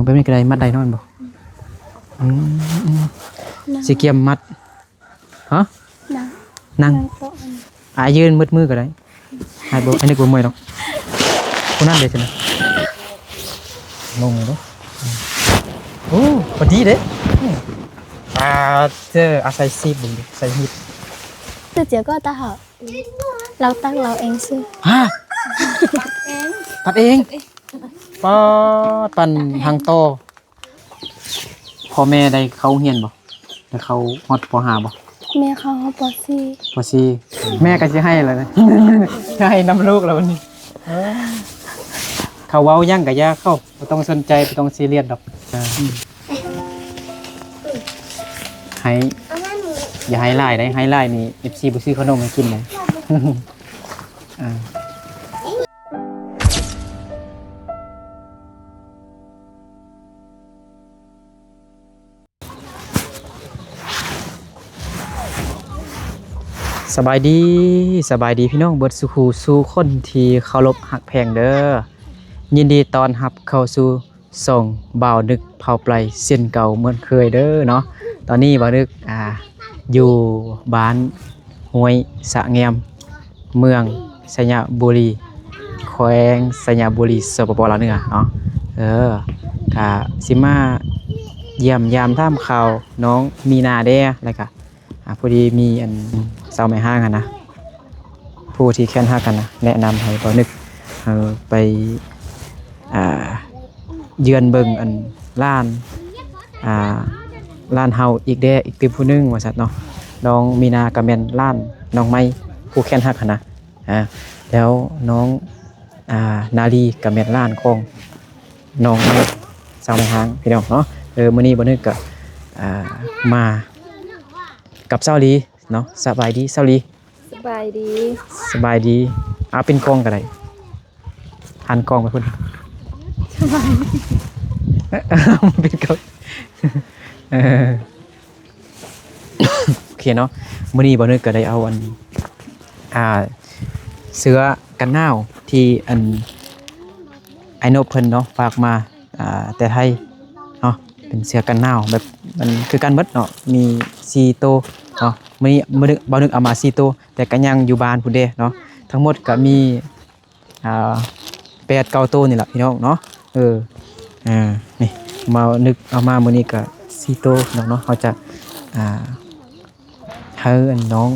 ແບບນີ້ກໍໄດ້ ມັດໄດ້ເນາະ ແມ່ນບໍ່? ອືມ ອືມ ນັ່ງ ຊິກຽມມັດ ຮະ? ນັ່ງ ນັ່ງ ນັ່ງໂຕະຫັ້ນ ອາ ຢືນໝົດມືກໍໄດ້. ໃຫ້ບໍ່ ໃຫ້ນຶກບໍ່ເມື່ອຍດອກ. ຜູ້ນັ້ນເດ້ຊັ້ນນະ ລົງເດ້. ໂອ້ ພໍດີເດ້. ອືມ ອາ ເຈີ ອາໄສຊີບເບິ່ງເດ້ ໃສ່ຮີດ. ເຈົ້າເຈຍກໍຕາຫາ ລາວຕັດລາວເອງຊື່. ຮະ? ຕັດເອງ ຕັດເອງ. ປາດ ປັ່ນຫາງຕໍ່. ພໍ່ແມ່ໄດ້ເຂົ້າໂຮງຮຽນບໍ່? ໄດ້ເຂົ້າຮອດ ປໍຫ້າ ບໍ່? ແມ່ເຂົ້າຮອດ ປໍສີ່ ປໍສີ່. ແມ່ກໍຊິໄຫ້ແລ້ວນະ ໄຫ້ນຳລູກແລ້ວບັດນີ້. ເອີ ເຂົາເວົ້າຫຍັງກໍຢ່າເຂົາ ບໍ່ຕ້ອງສົນໃຈ ບໍ່ຕ້ອງຊີຣຽສດອກ. ເອີ ໃຫ້ ຢ່າໄຫ້ຫຼາຍເດ້ ໄຫ້ຫຼາຍນີ້ ເອັຟຊີ ບໍ່ຊື້ຂະໜົມໃຫ້ກິນເດ້. ເອີ ສະບາຍດີ ສະບາຍດີພີ່ນ້ອງເບິດສູ່ຄູ່ສູ່ຄົນທີ່ເຄົາລົບຮັກແພງເດີ. ຍິນດີຕ້ອນຮັບເຂົ້າສູ່ຊ່ອງບ່າວນຶກເຜົ່າໄປເຊັ່ນເກົ່າເໝືອນເຄີຍເດີເນາະ. ຕອນນີ້ບ່າວນຶກ ອ່າ ຢູ່ບ້ານ ຫ້ວຍສະແງມ ເມືອງໄຊຍະບູລີ ແຂວງໄຊຍະບູລີ ສປປ ລາວເໜືອເນາະ. ເອີ ກະຊິມາຢ້ຽມຢາມຖາມຂ່າວນ້ອງມີນາແດ່ ແລ້ວກະ ອ່າ ພໍດີມີອັນສາວແມ່ຮ້າງຫັ້ນນະ ຜູ້ທີ່ແຂນຫັກຫັ້ນນະ ແນະນຳໃຫ້ບ່າວນຶກ ເອີ ໄປ ອ່າ ເຢືອນເບິ່ງອັນຫຼານ ອ່າ ຫຼານເຮົາອີກແດ່ ອີກຕື່ມຜູ້ໜຶ່ງວ່າຊັ້ນເນາະ. ນ້ອງມີນາກໍແມ່ນຫຼານນ້ອງໄມ້ຜູ້ແຂນຫັກຫັ້ນນະ. ອ່າ ແລ້ວນ້ອງ ອ່າ ນາລີກໍແມ່ນຫຼານຂອງນ້ອງໄມ້ສາວແມ່ຮ້າງ ພີ່ນ້ອງເນາະ. ເອີ ມື້ນີ້ບ່າວນຶກກໍ ອ່າ ມາກັບສາວລີເນາະ. ສະບາຍດີສາວລີ. ສະບາຍດີ ສະບາຍດີ. ເອົາ ປິ່ນກ້ອງກໍໄດ້ ຫັນກ້ອງໄປພຸ້ນ. ສະບາຍດີ ປິ່ນກ້ອງ. ເອີ ໂອເຄເນາະ. ມື້ນີ້ບ່າວນຶກກໍໄດ້ເອົາອັນ ອ່າ ເສື້ອກັນໜາວທີ່ອັນ ອ້າຍນົບເພິ່ນເນາະ ຝາກມາ ອ່າ ແຕ່ໄທເນາະ ເປັນເສື້ອກັນໜາວແບບ ມັນຄືກັນໝົດເນາະ ມີສີ່ໂຕເນາະ. ມື້ນີ້ ມື້ນີ້ບ່າວນຶກເອົາມາສີ່ໂຕ ແຕ່ກໍຍັງຢູ່ບ້ານພຸ້ນເດ້ເນາະ. ທັງໝົດກໍມີ ອ່າ ແປດເກົ້າໂຕນີ້ລະພີ່ນ້ອງເນາະ. ເອີ ອ່າ ນີ້ ບ່າວນຶກເອົາມາມື້ນີ້ກໍສີ່ໂຕພີ່ນ້ອງເນາະ. ເຮົາຈະ ອ່າ ໃຫ້ອັນນ້ອງ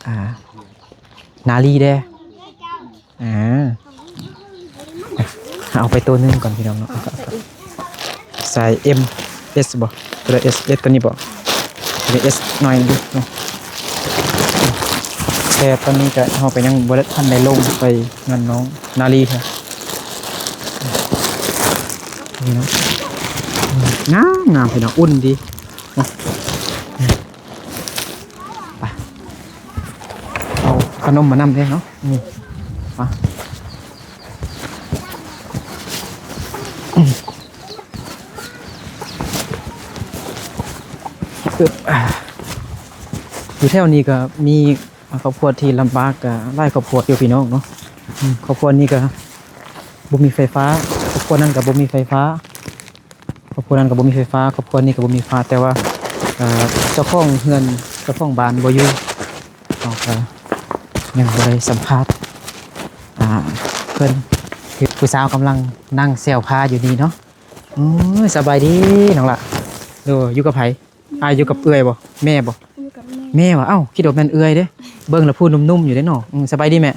ອ່າ ນາລີແດ່. ອ່າ ເອົາໄປໂຕໜຶ່ງກ່ອນພີ່ນ້ອງເນາະ. ສາຍເອັມ ເອັສ ບໍ່? ຕົວໃດ ເອັສ ເອັສ ຕົວນີ້ບໍ່? ຕົວນີ້ ເອັສ ໜ້ອຍໜຶ່ງເນາະ. ແຕ່ຕອນນີ້ກະ ເຮົາກະຍັງບໍ່ໄດ້ ທັນໄດ້ລົງໄປເຮືອນນ້ອງນາລີເທື່ອ. ນີ້ເນາະ ງາມໆ ພີ່ນ້ອງ ອຸ່ນດີເນາະ. ໄປ ເອົາຂະໜົມມານຳເດ້ເນາະ. ນີ້ ມາ ອຶບ ຢູ່ແຖວນີ້ກໍມີຄອບຄົວທີ່ລຳບາກກໍຫຼາຍຄອບຄົວຢູ່ພີ່ນ້ອງເນາະ. ອືມ ຄອບຄົວນີ້ກໍບໍ່ມີໄຟຟ້າ ຄອບຄົວນັ້ນກໍບໍ່ມີໄຟຟ້າ. ຄອບຄົວນັ້ນກໍບໍ່ມີໄຟຟ້າ ຄອບຄົວນີ້ກໍບໍ່ມີໄຟຟ້າ ແຕ່ວ່າ ເອີ ເຈົ້າຂອງເຮືອນ ເຈົ້າຂອງບ້ານບໍ່ຢູ່ ເຮົາກໍຍັງບໍ່ໄດ້ສຳພາດ ອ່າ ເພິ່ນ. ຜູ້ສາວກຳລັງນັ່ງແຊວພາຢູ່ນີ້ເນາະ. ໂອ້ຍ ສະບາຍດີນ້ອງຫຼ້າ. ໂດຍ ຢູ່ກັບໃຜ? ອ້າຍຢູ່ກັບເອື້ອຍບໍ່? ແມ່ບໍ່? ຢູ່ກັບແມ່. ແມ່ຫວາ? ເອົ້າ ຄິດວ່າແມ່ນເອື້ອຍເດ້ ເບິ່ງແລ້ວຜູ້ໜຸ່ມໆຢູ່ເດ້ເນາະ. ອືມ ສະບາຍດີແມ່.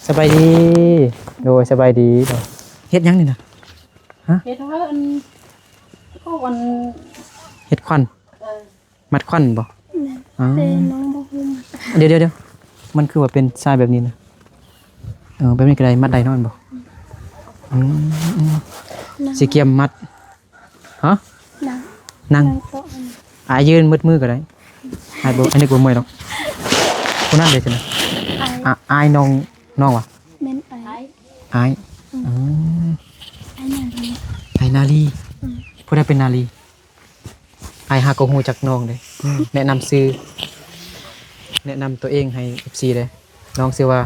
ສະບາຍດີ. ໂດຍ ສະບາຍດີ. ເຮັດຫຍັງນີ້ນະ? ຮະ? ເຮັດເອົາອັນ ພວກອັນ ເຮັດຂວັນ. ເອີ ມັດຂວັນບໍ່? ແມ່ນ. ອໍ ແຕ່ນ້ອງບໍ່ຮູ້ມັດ. ດຽວໆໆ ມັນຄືວ່າເປັນສາຍແບບນີ້ນະ? ເອີ ແບບນີ້ກໍໄດ້ ມັດໄດ້ເນາະ ແມ່ນບໍ່? ອືມ ອືມ ນັ່ງ ຊິກຽມມັດ. ຮະ? ນັ່ງ ນັ່ງ ນັ່ງໂຕະຫັ້ນ. ອາ ຢືນໝົດມືກໍໄດ້. ອ້າຍບໍ່ ອ້າຍນຶກບໍ່ເມື່ອຍດອກ. ຜູ້ນັ້ນເດ້ຊັ້ນນະ? ອ້າຍ ອາ ອ້າຍນ້ອງ ນ້ອງຫວາ? ແມ່ນອ້າຍ ອ້າຍ. ອືມ ອືມ ອ້າຍນາລີ ອ້າຍນາລີ. ອືມ ຜູ້ໃດເປັນນາລີ? ອ້າຍຫາກໍຮູ້ຈັກນ້ອງເດ້. ອືມ ແນະນຳຊື່ ແນະນຳຕົວເອງໃຫ້ເອັຟຊີເດ້. ນ້ອງຊື່ວ່າ?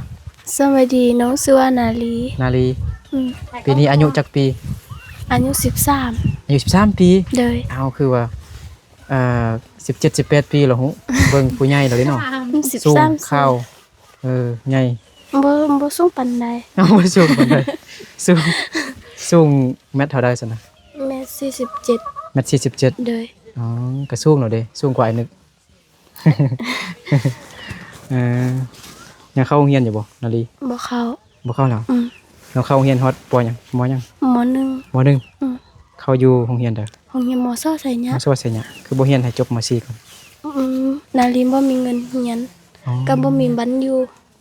ສະບາຍດີ ນ້ອງຊື່ວ່ານາລີ. ນາລີ. ອືມ ປີນີ້ອາຍຸຈັກປີ? ອາຍຸສິບສາມ. ອາຍຸສິບສາມປີ? ໂດຍ. ເອົາ ຄືວ່າ ເອີ ສິບເຈັດ ສິບແປດປີແລ້ວ ເບິ່ງຜູ້ໃຫຍ່ແລ້ວເດ້ເນາະ. ສິບສາມ ສູງຂາວ ເອີ ໃຫຍ່ ບໍ່ ບໍ່ສູງປານໃດ. ເອົາ ບໍ່ສູງປານໃດ. ສູງ ສູງແມັດເທົ່າໃດຊັ້ນນະ? ແມັດສີ່ສິບເຈັດ. ແມັດສີ່ສິບເຈັດ? ໂດຍ. ອໍ ກໍສູງແລ້ວເດ້ ສູງກວ່າອ້າຍນຶກ. ເອີ ຍັງເຂົ້າໂຮງຮຽນຢູ່ບໍ່ ນາລີ? ບໍ່ເຂົ້າ. ບໍ່ເຂົ້າແລ້ວ? ອືມ. ແລ້ວເຂົ້າໂຮງຮຽນຮອດ ປ.ຫຍັງ? ມ.ຫຍັງ? ມ.ໜຶ່ງ. ມ.ໜຶ່ງ. ອືມ. ເຂົ້າຢູ່ໂຮງຮຽນໃດ? ໂຮງຮຽນ ມ.ຊ ໄຊຍະ. ມ.ຊ ໄຊຍະ. ຄືບໍ່ຮຽນໃຫ້ຈົບ ມ.ສີ່ ກ່ອນ? ອືມ ນາລີບໍ່ມີເງິນຮຽນ. ອໍ ກໍບໍ່ມີບ່ອນຢູ່.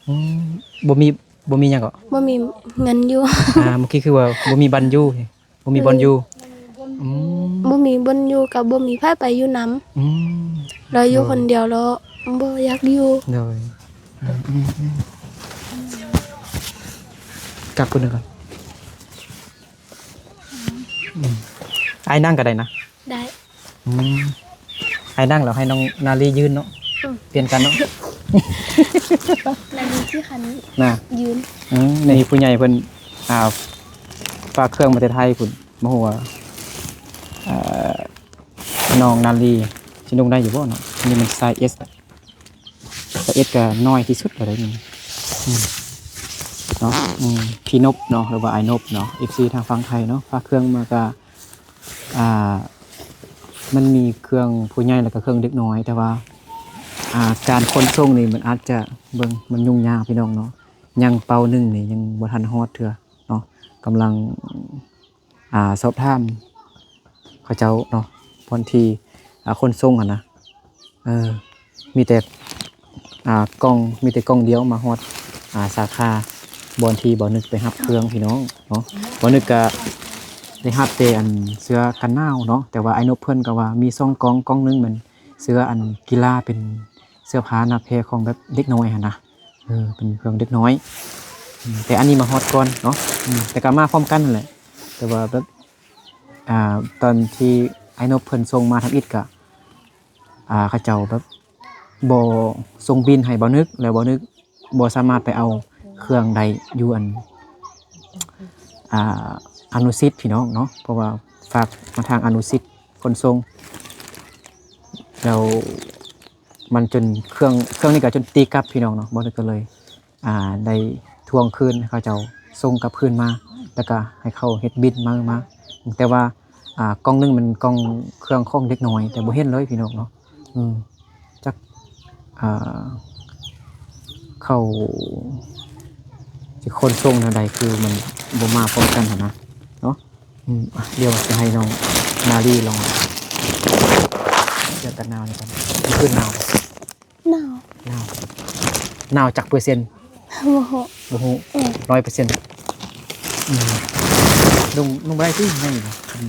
ອືມ ບໍ່ມີ ບໍ່ມີຫຍັງເກາະ? ບໍ່ມີເງິນຢູ່. ອ່າ ເມື່ອກີ້ຄືວ່າບໍ່ມີບ່ອນຢູ່. ບໍ່ມີບ່ອນຢູ່. ອືມ ອືມ ບໍ່ມີບ່ອນຢູ່ ກໍບໍ່ມີໃຜໄປຢູ່ນຳ. ອືມ ແລ້ວຢູ່ຄົນດຽວແລ້ວບໍ່ຢາກຢູ່. ໂດຍ. ອືມ ອືມ ອືມ ກັກຄົນໜຶ່ງກ່ອນ. ອືມ ອ້າຍນັ່ງກໍໄດ້ນະ. ໄດ້. ອືມ ໃຫ້ນັ່ງແລ້ວໃຫ້ນ້ອງນາລີຢືນເນາະ. ອືມ ປ່ຽນກັນເນາະ. ນາລີທີ່ຄັນນະ ຢືນ. ອືມ ນີ້ຜູ້ໃຫຍ່ເພິ່ນ ອ່າ ຝາກເຄື່ອງມາແຕ່ໄທພຸ້ນ ບໍ່ຮູ້ວ່າ ເອີ ນ້ອງນາລີຊິນຸ່ງໄດ້ຢູ່ບໍ່ເນາະ. ອັນນີ້ມັນໄຊເອສ ໄຊເອສກໍນ້ອຍທີ່ສຸດແລ້ວເດ້ນີ້. ອືມ ເນາະ. ອືມ ພີ່ນົບເນາະ ຫຼືວ່າອ້າຍນົບເນາະ ເອັຟຊີທາງຝັ່ງໄທເນາະ ຝາກເຄື່ອງມາກະ ອ່າ ມັນມີເຄື່ອງຜູ້ໃຫຍ່ ແລ້ວກໍເຄື່ອງເດັກນ້ອຍ ແຕ່ວ່າ ອ່າ ການຂົນສົ່ງນີ້ມັນອາດຈະ ເບິ່ງ ມັນຫຍຸ້ງຍາກພີ່ນ້ອງເນາະ. ຍັງເປົາໜຶ່ງນີ້ຍັງບໍ່ທັນຮອດເທື່ອເນາະ. ກຳລັງ ອ່າ ສອບຖາມເຂົາເຈົ້າເນາະ ບ່ອນທີ່ ອ່າ ຂົນສົ່ງຫັ້ນນະ. ເອີ ມີແຕ່ ອ່າ ກ່ອງ ມີແຕ່ກ່ອງດຽວມາຮອດ ອ່າ ສາຂາ ບ່ອນທີ່ບ່າວນຶກໄປຮັບເຄື່ອງພີ່ນ້ອງເນາະ. ບ່າວນຶກກະໄດ້ຮັບແຕ່ອັນເສື້ອກັນໜາວເນາະ ແຕ່ວ່າອ້າຍນົບເພິ່ນກໍວ່າມີສອງກ່ອງ ກ່ອງໜຶ່ງແມ່ນເສື້ອອັນກິລາ ເປັນເສື້ອຜ້າໜ້າແພຂອງແບບເດັກນ້ອຍຫັ້ນນະ. ເອີ ເປັນເຄື່ອງເດັກນ້ອຍ. ອືມ ແຕ່ອັນນີ້ມາຮອດກ່ອນເນາະ. ອືມ ແຕ່ກໍມາພ້ອມກັນຫັ້ນແຫຼະ ແຕ່ວ່າແບບ ອ່າ ຕອນທີ່ອ້າຍນົບເພິ່ນສົ່ງມາທຳອິດກະ ອ່າ ເຂົາເຈົ້າແບບບໍ່ສົ່ງບິນໃຫ້ບ່າວນຶກ ແລ້ວບ່າວນຶກບໍ່ສາມາດໄປເອົາເຄື່ອງໄດ້ຢູ່ອັນ ອ່າ ອະນຸສິດພີ່ນ້ອງເນາະ ເພາະວ່າຝາກມາທາງອະນຸສິດຂົນສົ່ງ ແລ້ວມັນຈົນເຄື່ອງ ເຄື່ອງນີ້ກໍຈົນຕີກັບພີ່ນ້ອງເນາະ. ບ່າວນຶກກໍເລີຍ ອ່າ ໄດ້ທວງຄືນ ໃຫ້ເຂົາເຈົ້າສົ່ງກັບຄືນມາ ແລ້ວກະໃຫ້ເຂົາເຮັດບິນໃໝ່ມາ. ແຕ່ວ່າ ອ່າ ກ່ອງໜຶ່ງມັນກ່ອງເຄື່ອງຂອງເດັກນ້ອຍ ແຕ່ບໍ່ເຫັນເລີຍພີ່ນ້ອງເນາະ. ອືມ ຈັກ ອ່າ ເຂົາຊິຂົນສົ່ງແນວໃດ ຄືມັນບໍ່ມາພ້ອມກັນຫັ້ນນະເນາະ. ອືມ ອ່ະ ດຽວຊິໃຫ້ນ້ອງນາລີລອງ ເສື້ອກັນໜາວນີ້ກ່ອນ. ມັນຄືໜາວບໍ່? ໜາວ. ໜາວ ໜາວຈັກເປີເຊັນ? ບໍ່ຮູ້ ບໍ່ຮູ້. ອືມ ຮ້ອຍເປີເຊັນ. ອືມ ນຸ່ງ ນຸ່ງບໍ່ໄດ້ຕິ ໃຫຍ່ນະ. ອືມ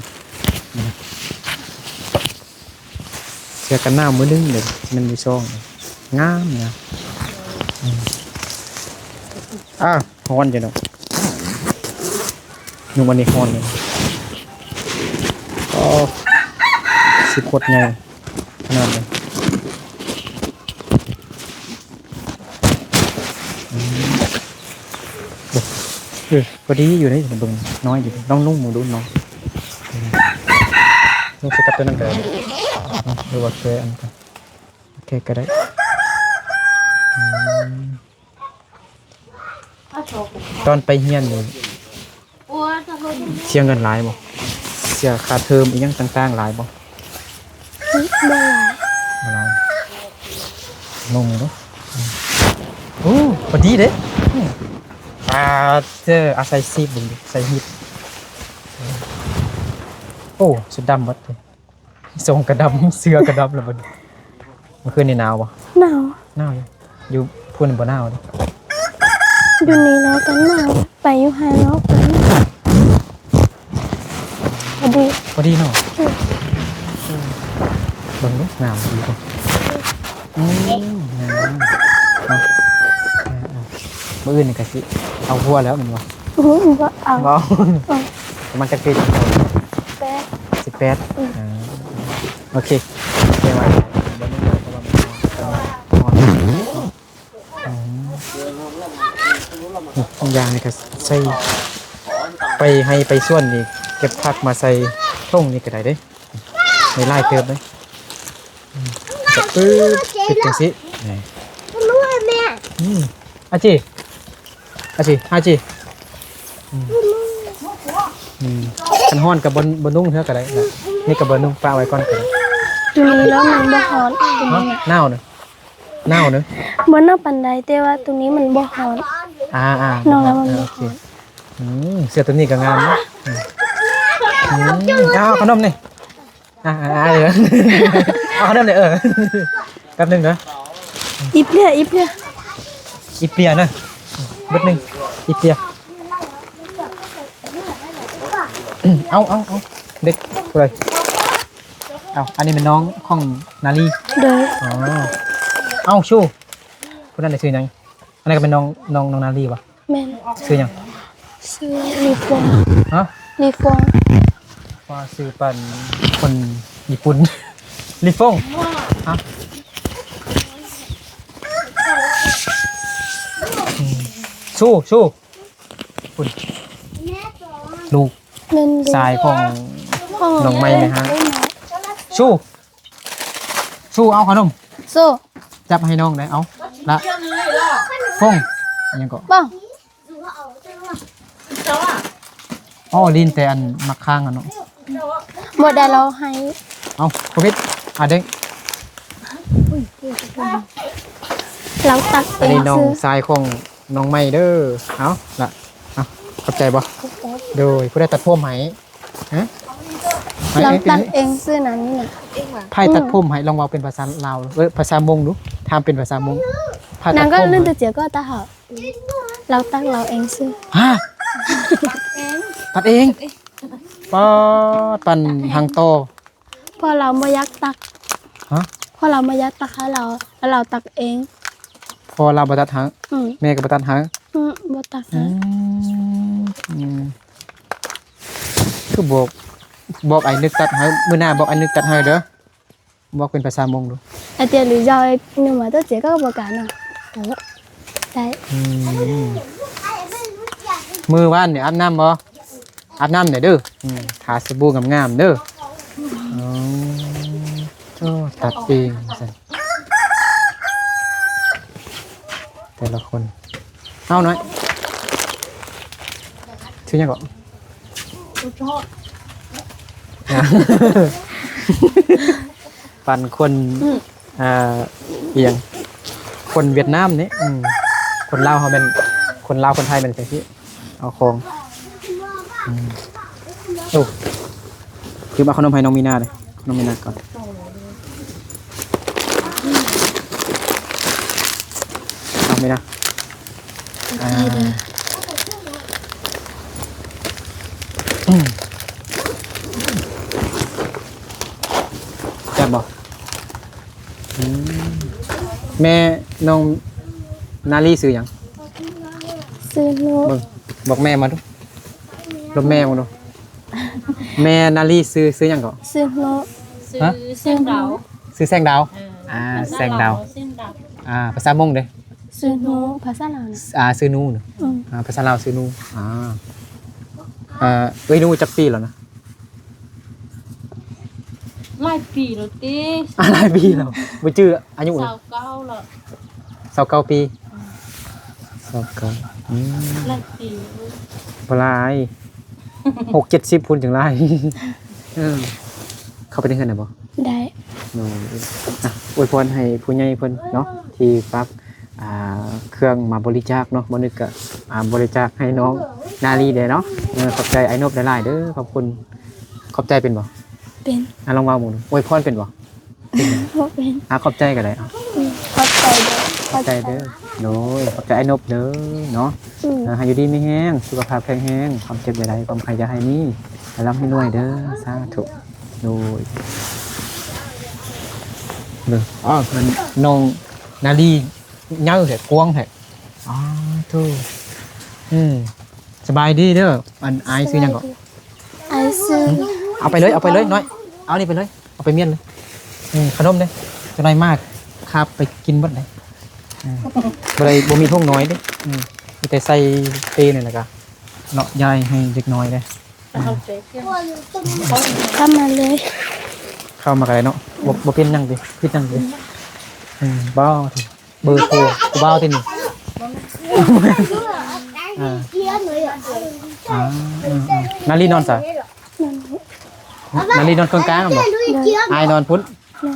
ເສື້ອກັນໜາວມືໜຶ່ງເດ້ ມັນມີຊ່ອງ ງາມນະ. ອືມ ອ້າວ ຮ້ອນຢູ່ເນາະ. ນຸ່ງອັນນີ້ຮ້ອນເລີຍ. ອໍ ຊິໂຄດໃຫຍ່ຂະໜາດນີ້. ອືມ ເອີ ພໍດີຢູ່ເດ້ ເບິ່ງນ້ອຍຢູ່ເດ້. ລອງນຸ່ງເບິ່ງດູເນາະ. ອືມ ນຸ່ງໃສ່ກັບຕົວນັ້ນກໍໄດ້ ຫຼືວ່າແຄ່ອັນນັ້ນ ແຄ່ກໍໄດ້. ອືມ ຕອນໄປຮຽນນີ້ ເສຍເງິນຫຼາຍບໍ່? ເສຍຄ່າເທີມອີ່ຫຍັງຕ່າງໆຫຼາຍບໍ່? ບໍ່ຫຼາຍ. ບໍ່ຫຼາຍ. ງງເນາະ. ໂອ້ ພໍດີເດ້. ອືມ ອ່າ ເຈີ ອາໄສຊີບເບິ່ງ ໃສ່ຮີດ. ໂອ້ ຊຸດດຳໝົດເດ້. ຊົງກະດຳ ເສື້ອກະດຳແລ້ວບັດນີ້. ເມື່ອຄືນນີ້ໜາວບໍ່? ໜາວ. ໜາວຢູ່. ຢູ່ພຸ້ນບໍ່ໜາວເດ້. ຢູ່ນີ້ເນາະກໍໜາວ. ໄປຢູ່ຫັ້ນເນາະ. ພໍດີ ພໍດີເນາະ. ອືມ ເບິ່ງດູ ງາມດີເນາະ. ອືມ ງາມເນາະ. ອ່າໆ ມື້ອື່ນນີ້ກໍຊິເອົາຫົວແລ້ວແມ່ນບໍ່? ອືມ ບໍ່ເອົາ. ບໍ່ເອົາ. ປະມານຈັກປີ? ສິບແປດ. ສິບແປດ. ອືມ ອ່າ ໂອເຄ ແຕ່ວ່າບໍ່ໄດ້ ເພາະວ່າມັນຮ້ອນ. ອືມ ທຸກຢ່າງນີ້ກໍໃສ່ ໄປໄຮ່ໄປສວນນີ້ ເກັບຜັກມາໃສ່ຖົງນີ້ກໍໄດ້ເດ້ ໄດ້ຫຼາຍເຕີບເດ້. ອືມ ປຶບ ເຮັດຈັ່ງຊີ້ ນີ້ ອືມ ອາຈີ ອາຈີ ອາຈີ ອືມ ອືມ ຄັນຮ້ອນກໍບໍ່ ບໍ່ນຸ່ງເທື່ອກໍໄດ້ນະ ນີ້ກໍບໍ່ນຸ່ງ ປະໄວ້ກ່ອນກໍໄດ້. ໂຕນີ້ແລ້ວມັນບໍ່ຮ້ອນ ໂຕນີ້ນະ ຫາວນະ ໜາວເນາະ ບໍ່ໜາວປານໃດ ແຕ່ວ່າໂຕນີ້ມັນບໍ່ຮ້ອນ. ອ່າໆ ນ້ອງລະມັນບໍ່ຮ້ອນ. ອືມ ເສື້ອໂຕນີ້ກໍງາມເນາະ. ອືມ ອືມ ເອົາຂະໜົມນີ້ ອ່າໆ ເອີ ເອົາຂະໜົມນີ້ ເອີ ແປັບໜຶ່ງເດີ. ອີເປຍ ອີເປຍ ອີເປຍນະ ເບິດໜຶ່ງ ອີເປຍ. ເອົາ ເອົາ ເອົາ ເດັກຜູ້ໃດ? ເອົາ ອັນນີ້ແມ່ນນ້ອງຂອງນາລີ. ໂດຍ. ອໍ ເອົາ ຊູ ຜູ້ນັ້ນນະຊື່ຫຍັງ? ອັນນັ້ນກໍແມ່ນນ້ອງ ນ້ອງ ນ້ອງນາລີບໍ່? ແມ່ນ. ຊື່ຫຍັງ? ຊື່ລີຟອງ. ຮະ? ລີຟອງ. ວ່າຊື່ປານຄົນຍີ່ປຸ່ນ ລີຟອງ. ຮະ? ອືມ ຊູ ຊູ ພຸ້ນ ລູກ ແມ່ນລູກຊາຍຂອງ ຂອງນ້ອງໃໝ່ໃນຫ້າງ. ຊູ ຊູ ເອົາຂະໜົມ ຊູ ຈັບໃຫ້ນ້ອງໄດ້. ເອົາລະ ຟອງ ອີຫຍັງເກາະ ຟອງ. ອໍ ຫຼິ້ນແຕ່ອັນໝາກຄ້າງຫັ້ນເນາະ. ບໍ່ໄດ້ ລາວໃຫ້. ເອົາ ໂຄວິດ ອາເດັກ ລາວຕັກເອງ. ອັນນີ້ນ້ອງຊາຍຂອງນ້ອງໃໝ່ເດີ. ເອົາລະ ເອົາ ຂອບໃຈບໍ່? ໂດຍ. ຜູ້ໃດຕັດຜົມໃຫ້? ຮະ? ລາວຕັດເອງຊື່ນັ້ນນະ. ໃຜຕັດຜົມໃຫ້? ລອງເວົ້າເປັນພາສາລາວ ເອີ ພາສາມົ້ງດູ. ຖາມເປັນພາສາມົ້ງ. ໃຜຕັດຜົມໃຫ້? ລາວຕັກລາວເອງຊື່. ຮະ? ຕັດເອງ? ປາດ ປັນຫາງຕໍ່. ເພາະລາວບໍ່ຢາກຕັກ. ຮະ? ເພາະລາວບໍ່ຢາກຕັກໃຫ້ລາວ ລາວຕັກເອງ. ເພາະລາວບໍ່ຕັດໃຫ້? ອືມ ແມ່ກໍບໍ່ຕັດໃຫ້? ອືມ ບໍ່ຕັກໃຫ້. ອືມ ອືມ ຄືບອກ ບອກອ້າຍນຶກຕັດໃຫ້ ມື້ໜ້າບອກອ້າຍນຶກຕັດໃຫ້ເດີ. ບອກເປັນພາສາມົ້ງດູ. ອາເຕຍ ຫຼື ເຈົ້າໜູມາໂຕເຈກໍບໍ່ການເນາະ. ເອີ ໄດ້. ອືມ ມື້ວານນີ້ອາບນ້ຳບໍ່? ອາບນ້ຳແດ່ເດີ. ອືມ ທາສະບູງາມໆເດີ. ອໍ ໂອ້ ຕັດເອງວ່າຊັ້ນ ແຕ່ລະຄົນ. ເອົາໜ້ອຍ ຊື່ຫຍັງເກາະ? ປັນຄົນ ອືມ ອ່າ ອີຫຍັງ ຄົນຫວຽດນາມນີ້. ອືມ ຄົນລາວເຮົາແມ່ນ ຄົນລາວຄົນໄທແມ່ນຈັ່ງຊີ້ ເອົາຂອງ. ອືມ ໂອ້ ລືມເອົາຂະໜົມໃຫ້ນ້ອງມີນາເດ້. ນ້ອງມີນາກ່ອນ ນ້ອງມີນາ ໂອເຄເດີ. ອ່າ ແຊບບໍ່? ອືມ ແມ່ນ້ອງນາລີຊື່ຫຍັງ? ຊື່ນຸ. ເບິ່ງ ບອກແມ່ມາດູ ລົບແມ່ມາດູ. ແມ່ນາລີຊື່ ຊື່ຫຍັງເກາະ? ຊື່ນຸ. ຮະ? ຊື່ແສງດາວ. ຊື່ແສງດາວ. ເອີ ອ່າ ພາສາລາວ ແສງດາວ ຊື່ແສງດາວ. ອ່າ ພາສາມົ້ງເດ້? ຊື່ນຸ. ພາສາລາວນະ? ອ່າ ຊື່ນູນະ. ອືມ ອ່າ ພາສາລາວຊື່ນູ. ອ່າ ເອີ ເອີຍ ໜູຈັກປີແລ້ວນະ? ຫຼາຍປີແລ້ວຕິ. ອ່າ ຫຼາຍປີແລ້ວ ບໍ່ຈື່ອາຍຸ. ຊາວເກົ້າແລ້ວ. ຊາວເກົ້າປີ. ອືມ ຊາວເກົ້າ. ອືມ ຫຼາຍປີ ບໍ່ຫຼາຍ ຫົກເຈັດສິບພຸ້ນຈັ່ງຫຼາຍ. ເອີ ເຂົ້າໄປໃນເຮືອນໄດ້ບໍ່? ໄດ້. ໂດຍ ອ່ະ ອວຍພອນໃຫ້ຜູ້ໃຫຍ່ເພິ່ນເນາະ ທີ່ຝາກ ອ່າ ເຄື່ອງມາບໍລິຈາກເນາະ. ບໍ່ນຶກກະ ອ່າ ບໍລິຈາກໃຫ້ນ້ອງນາລີແດ່ເນາະ. ເອີ ຂອບໃຈອ້າຍນົບຫຼາຍໆເດີ. ຂອບຄຸນ. ຂອບໃຈເປັນບໍ່? ເປັນ. ອ່ະ ລອງເວົ້າເບິ່ງດູ. ອວຍພອນເປັນບໍ່? ບໍ່ເປັນ. ອ່າ ຂອບໃຈກໍໄດ້. ອືມ ຂອບໃຈເດີ. ຂອບໃຈເດີ. ໂດຍ ຂອບໃຈອ້າຍນົບເດີເນາະ. ອືມ ອ່າ ໃຫ້ຢູ່ດີມີແຮງ ສຸຂະພາບແຂງແຮງ ຄວາມເຈັບຢ່າໄດ້ ຄວາມໄຂ້ຢ່າໃຫ້ມີ ໃຫ້ລ່ຳໃຫ້ລວຍເດີ. ສາທຸ. ໂດຍ ເດີ. ອ້າວ ເພິ່ນ ນ້ອງນາລີ ໃຫຍ່ແທ້ ກວ້າງແທ້. ອ້າໂທ້. ອືມ ສະບາຍດີເດີ. ອັນ ອ້າຍຊື່ຫຍັງເກາະ? ອ້າຍຊື່ ເອົາໄປເລີຍ ເອົາໄປເລີຍນ້ອຍ ເອົານີ້ໄປເລີຍ ເອົາໄປມ້ຽນເລີຍ. ອືມ ຂະໜົມເດ້ ຈະໄດ້ມາຄາບໄປກິນເບິດເດ້. ອືມ ບໍ່ໄດ້ ບໍ່ມີຖົງນ້ອຍເດ້. ອືມ ມີແຕ່ໃສ່ເປນີ້ແຫຼະກະເນາະ ຢາຍໃຫ້ເດັກນ້ອຍເດ້. ເຂົ້າມາເລີຍ ເຂົ້າມາກໍໄດ້ເນາະ ບໍ່ ບໍ່ເປັນຫຍັງຕິ ຜິດຫຍັງຕິ? ອືມ ບໍ່ ເບີໂທຜູ້ບ່າວຕິນີ້? ອ່າ ອ່າ ອືມໆ ນາລີນອນໃສ? ນອນນີ້ ນາລີນອນເຄິ່ງກາງແມ່ນບໍ່? ໂດຍ ອ້າຍນອນພຸ້ນ ໂດ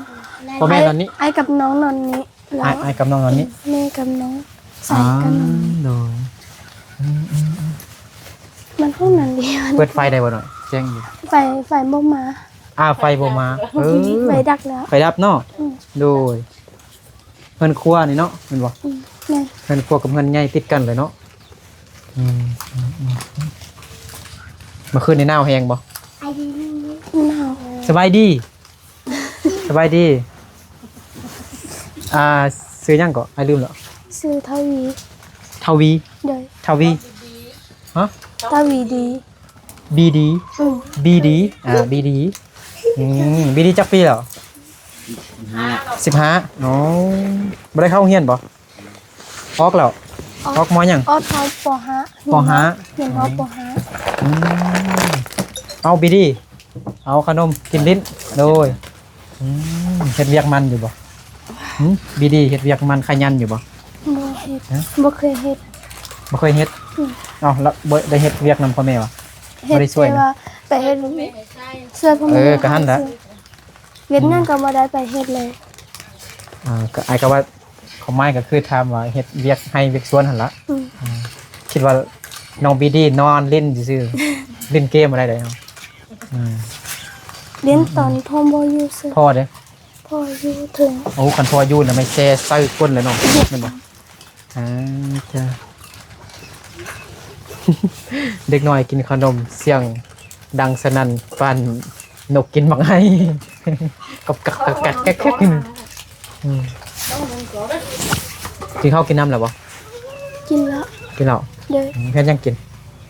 ຍ ພໍ່ແມ່ນອນນີ້ ອ້າຍກັບນ້ອງນອນນີ້ ອ້າຍ ອ້າຍກັບນ້ອງນອນນີ້ ແມ່ກັບນ້ອງ ອ່າ ໃສ່ກັນ ໂດຍ ອືມໆໆ ມັນຫ້ອງນັ້ນເດ ເປີດໄຟໄດ້ບໍ່ນ້ອຍ? ແຈ້ງຢູ່ ໄຟ ໄຟບໍ່ມາ ອ່າ ໄຟບໍ່ມາ ເອີ ໄຟດັບແລ້ວ ໄຟດັບເນາະ ອືມ ໂດຍ ເຮືອນຄົວນີ້ເນາະ ແມ່ນບໍ່? ອືມ ແມ່ນ ເຮືອນຄົວກັບເຮືອນໃຫຍ່ຕິດກັນເລີຍເນາະ ອືມ ອືມໆ ເມື່ອຄືນນີ້ໜາວແຮງບໍ່? ໜາວ ສະບາຍດີ ສະບາຍດີ ອ່າ ຊື່ຫຍັງເກາະ? ອ້າຍລືມແລ້ວ ຊື່ທະວີ ທະວີ ໂດຍ ທະວີ ຮະ? ທະວີດີ ບີດີ ອືມ ບີດີ ອ່າ ບີດີ ອືມ ບີດີຈັກປີແລ້ວ? ສິບຫ້າ ສິບຫ້າ ອໍ ບໍ່ໄດ້ເຂົ້າໂຮງຮຽນບໍ່? ອອກແລ້ວ ອອກ ອອກ ມໍຫຍັງ? ອອກເທົ່າ ປໍຫ້າ ປໍຫ້າ ຮຽນຮອດປໍຫ້າ ອືມ ເອົາບີດີ ເອົາຂະໜົມກິນຫຼິ້ນ ໂດຍ ອືມ ເຮັດວຽກມັນຢູ່ບໍ່? ຫື ບີດີ ເຮັດວຽກມັນຂະຫຍັນຢູ່ບໍ່? ບໍ່ເຮັດ ຮະ? ບໍ່ເຄີຍເຮັດ ບໍ່ເຄີຍເຮັດ ອືມ ເອົ້າ ແລ້ວບໍ່ໄດ້ເຮັດວຽກນຳພໍ່ແມ່ຫວາ? ເຮັດ ບໍ່ໄດ້ຊ່ວຍ ແຕ່ວ່າໄປເຮັດຊ່ວຍພໍ່ແມ່ ເອີ ກໍຫັ້ນແຫຼະ ວຽກຫຍັງກໍບໍ່ໄດ້ໄປເຮັດເລີຍ ອ່າ ກໍ ອ້າຍກໍວ່າ ຄວາມໝາຍກໍຄືຖາມວ່າເຮັດວຽກໄຮ່ວຽກສວນຫັ້ນລະ ອືມ ອືມ ຄິດວ່ານ້ອງບີດີນອນຫຼິ້ນຊື່ໆ ຫຼິ້ນເກມບໍ່ໄດ້ໃດເນາະ ອືມ ຫຼິ້ນຕອນພໍ່ບໍ່ຢູ່ຊື່ ພໍ່ເດ້ ພໍ່ຢູ່ເທິງ ໂອ້ ຄັນພໍ່ຢູ່ນະ ແມ່ນແຊ່ໃສ່ກົ້ນແລ້ວເນາະ ແມ່ນບໍ່? ອ່າ ຈ້າ ເດັກນ້ອຍກິນຂະໜົມສຽງດັງສະໜັ່ນປານນົກກິນໝາກໄຮ ກັກໆໆໆ ອືມ ກິນເຂົ້າກິນນ້ຳແລ້ວບໍ່? ກິນແລ້ວ ກິນແລ້ວ ໂດຍ ອືມ ເຮັດຫຍັງກິນ?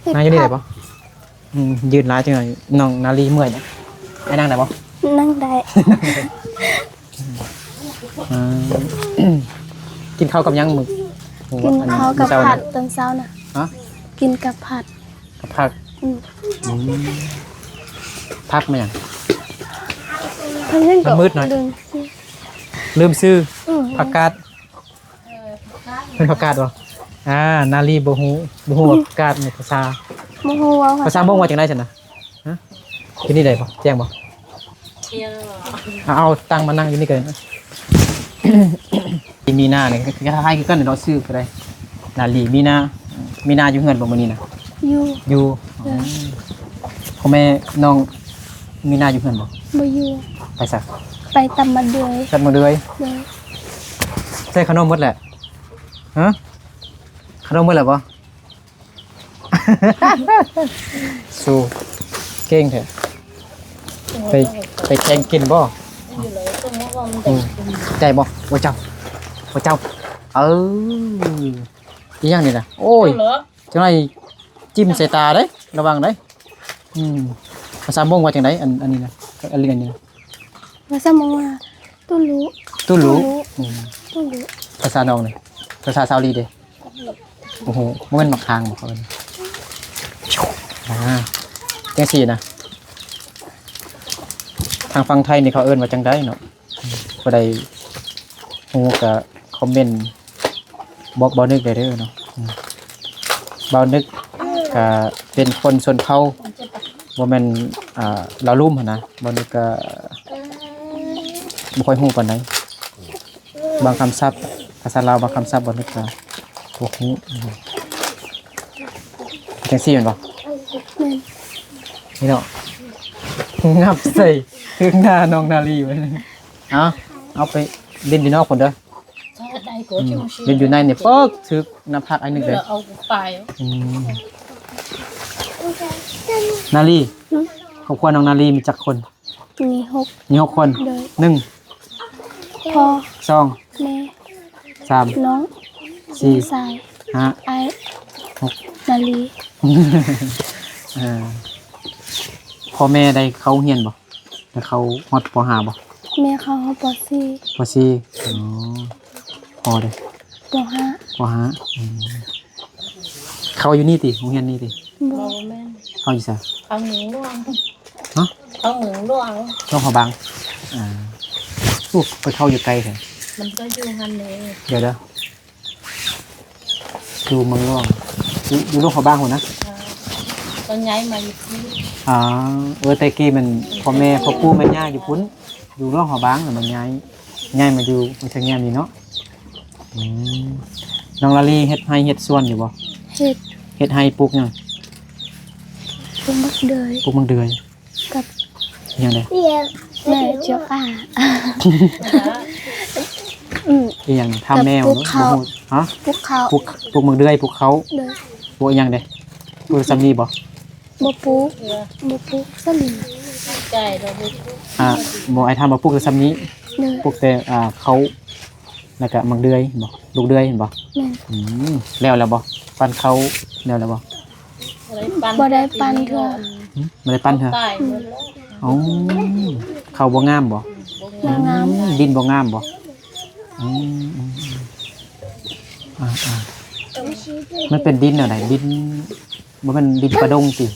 ເຮັດ ນັ່ງຢູ່ນີ້ໄດ້ບໍ່? ອືມ ຢືນຫຼາຍຈັງໜ້ອຍ ນ້ອງນາລີເມື່ອຍ ໃຫ້ນັ່ງໄດ້ບໍ່? ນັ່ງໄດ້ ອ່າ ກິນເຂົ້າກັບຫຍັງມື້? ກິນເຂົ້າກັບ ມື້ເຊົ້າ ຜັດ ນະ ຕອນເຊົ້ານະ ຮະ? ກິນກັບຜັດ ກັບຜັກ ອືມ ອືມ ຜັກມາຫຍັງ? ມັນມືດໜ້ອຍ ລືມຊື່ ລືມຊື່ ອືມ ຜັກກາດ ເອີ ເປັນຜັກກາດບໍ່? ອ່າ ນາລີບໍ່ຮູ້ ບໍ່ຮູ້ວ່າ ອືມ ກາດໃນພາສາ ບໍ່ຮູ້ວ່າພາສາມົ້ງວ່າຈັ່ງໃດຊັ້ນນະ? ຮະ? ຢູ່ນີ້ໄດ້ບໍ່? ແຈ້ງບໍ່? ແຈ້ງ ເອົາ ເອົາຕັ້ງມານັ່ງຢູ່ນີ້ກໍໄດ້ນະ ມີນານີ້ ຄ້າຍໆຄືກັນເນາະ ຊື່ກໍໄດ້ ນາລີ ມີນາ ມີນາຢູ່ເຮືອນບໍ່ມື້ນີ້ນະ? ຢູ່ ຢູ່ ເອີ ອໍ ພໍ່ແມ່ນ້ອງມີນາຢູ່ເຮືອນບໍ່? ບໍ່ຢູ່ ໄປໃສ? ໄປຕຳມະເດືອຍ ຕຳມະເດືອຍ ໂດຍ ໃສ່ຂະໜົມໝົດແຫຼະ ຮະ? ຂະໜົມໝົດແລ້ວບໍ່? ສູ້ເກັ່ງແທ້ ໄປ ໄປແຂ່ງກິນບໍ່? ອືມ ໃຈບໍ່? ໂອ້ເຈົ້າ ໂອ້ເຈົ້າ ເອີ ອີຫຍັງນີ້ນະ? ໂອ້ຍ ຈັ່ງໃດ ຈິ້ມໃສ່ຕາເດ້ ລະວັງເດ້ ອືມ ພາສາມົ້ງວ່າຈັ່ງໃດ? ອັນ ອັນນີ້ນະ ອັນ ອັນນີ້ນະ ພາສາມົ້ງວ່າ ຕູລູ ຕູລູ ຕູລູ ອືມ ຕູລູ ພາສານ້ອງນີ້ ພາສາຊາວລີເດ້? ໂອ້ໂຫ ບໍ່ແມ່ນໝາກທາງບໍ່ເຂົາເອີ້ນ? ອ່າ ຈັ່ງຊີ້ນະ ທາງຝັ່ງໄທນີ້ເຂົາເອີ້ນວ່າຈັ່ງໃດເນາະ? ຜູ້ໃດຮູ້ກໍຄອມເມັນບອກບ່າວນຶກໄດ້ເດີເນາະ. ບ່າວນຶກກໍເປັນຄົນຊົນເຜົ່າ ບໍ່ແມ່ນ ອ່າ ລາວລຸ່ມຫັ້ນນະ. ບ່າວນຶກກໍບໍ່ຄ່ອຍຮູ້ປານໃດ. ບາງຄຳສັບພາສາລາວ ບາງຄຳສັບບໍ່ນຶກວ່າບໍ່ຮູ້. ຈັ່ງຊີ້ແມ່ນບໍ່? ແມ່ນ. ນີ້ເນາະ ງັບໃສ່ເທິງໜ້ານ້ອງນາລີໄວ້. ເອົາ ເອົາໄປຫຼິ້ນຢູ່ນອກພຸ້ນເດີ. ອືມ ຫຼິ້ນຢູ່ໃນນີ້ ປຶກ ຖືກໜ້າຜາກອ້າຍນຶກເດ້. ອືມ ນາລີ ຫຶ? ຄອບຄົວນ້ອງນາລີມີຈັກຄົນ? ມີຫົກ ມີຫົກຄົນ. ໂດຍ ໜຶ່ງ ພໍ່ ສອງ ແມ່ ສາມ ນ້ອງ ສີ່ ຊາຍ ຫ້າ ອ້າຍ ຫົກ ນາລີ. ເອີ ພໍ່ແມ່ໄດ້ເຂົ້າໂຮງຮຽນບໍ່? ໄດ້ເຂົ້າຮອດ ປໍຫ້າ ບໍ່? ແມ່ເຂົ້າຮອດ ປໍສີ່ ປໍສີ່. ອໍ ພໍ່ເດ້? ປໍຫ້າ ປໍຫ້າ. ອືມ ເຂົ້າຢູ່ນີ້ຕິ ໂຮງຮຽນນີ້ຕິ? ບໍ່ ບໍ່ແມ່ນ ເຂົ້າຢູ່ໃສ? ເຂົ້າເມືອງຫຼວງ. ຮະ? ເຂົ້າເມືອງຫຼວງ ຫຼວງພະບາງ. ອ່າ ອູ້ ໄປເຂົ້າຢູ່ໄກແທ້. ມັນກໍຢູ່ຫັ້ນເດ້. ດຽວໆ ຢູ່ເມືອງຫຼວງ ຢູ່ ຢູ່ຫຼວງພະບາງພຸ້ນນະ. ເອີ ກໍຍ້າຍມາຢູ່ພີ້. ອ່າ ເອີ ແຕ່ກີ້ແມ່ນພໍ່ແມ່ ພໍ່ປູ່ແມ່ຍ່າຢູ່ພຸ້ນ ຢູ່ຫຼວງພະບາງ ແລ້ວມາຍ້າຍ ຍ້າຍມາຢູ່ເມືອງຊະງຽມນີ້ເນາະ. ອືມ ນ້ອງລາລີເຮັດໄຮ່ເຮັດສວນຢູ່ບໍ່? ເຮັດ. ເຮັດໄຮ່ປູກຫຍັງ? ປູກໝາກເດືອຍ. ປູກໝາກເດືອຍ ກັບຫຍັງເດ? ແມ່ເຈຍກາ ອືມ ອີຫຍັງ ທຳແມວ ກັບປູກເຂົ້າ. ບໍ່ຮູ້. ຮະ? ປູກເຂົ້າ. ປູກ ປູກໝາກເດືອຍ ປູກເຂົ້າ. ໂດຍ. ປູກອີຫຍັງເດ? ປູກສ່ຳນີ້ບໍ່? ບໍ່ປູກ ບໍ່ປູກສ່ຳນີ້. ອ່າ ບໍ່ ອ້າຍຖາມວ່າປູກແຕ່ສ່ຳນີ້? ໂດຍ. ປູກແຕ່ ອ່າ ເຂົ້າ ແລ້ວກະໝາກເດືອຍເຫັນບໍ່? ລູກເດືອຍເຫັນບໍ່? ແມ່ນ. ອືມ ແລ້ວແລ້ວບໍ່? ປັ້ນເຂົ້າແລ້ວແລ້ວບໍ່? ບໍ່ໄດ້ປັ້ນເທື່ອ. ຫຶ? ບໍ່ໄດ້ປັ້ນເທື່ອ? ຕາຍໝົດແລ້ວ. ອໍ ເຂົ້າບໍ່ງາມບໍ່? ບໍ່ງາມ. ອືມ ດິນບໍ່ງາມບໍ່? ອືມ ອ່າໆ ມັນເປັນດິນແນວໃດ? ດິນ ບໍ່ແມ່ນດິນປະດົງຕິ?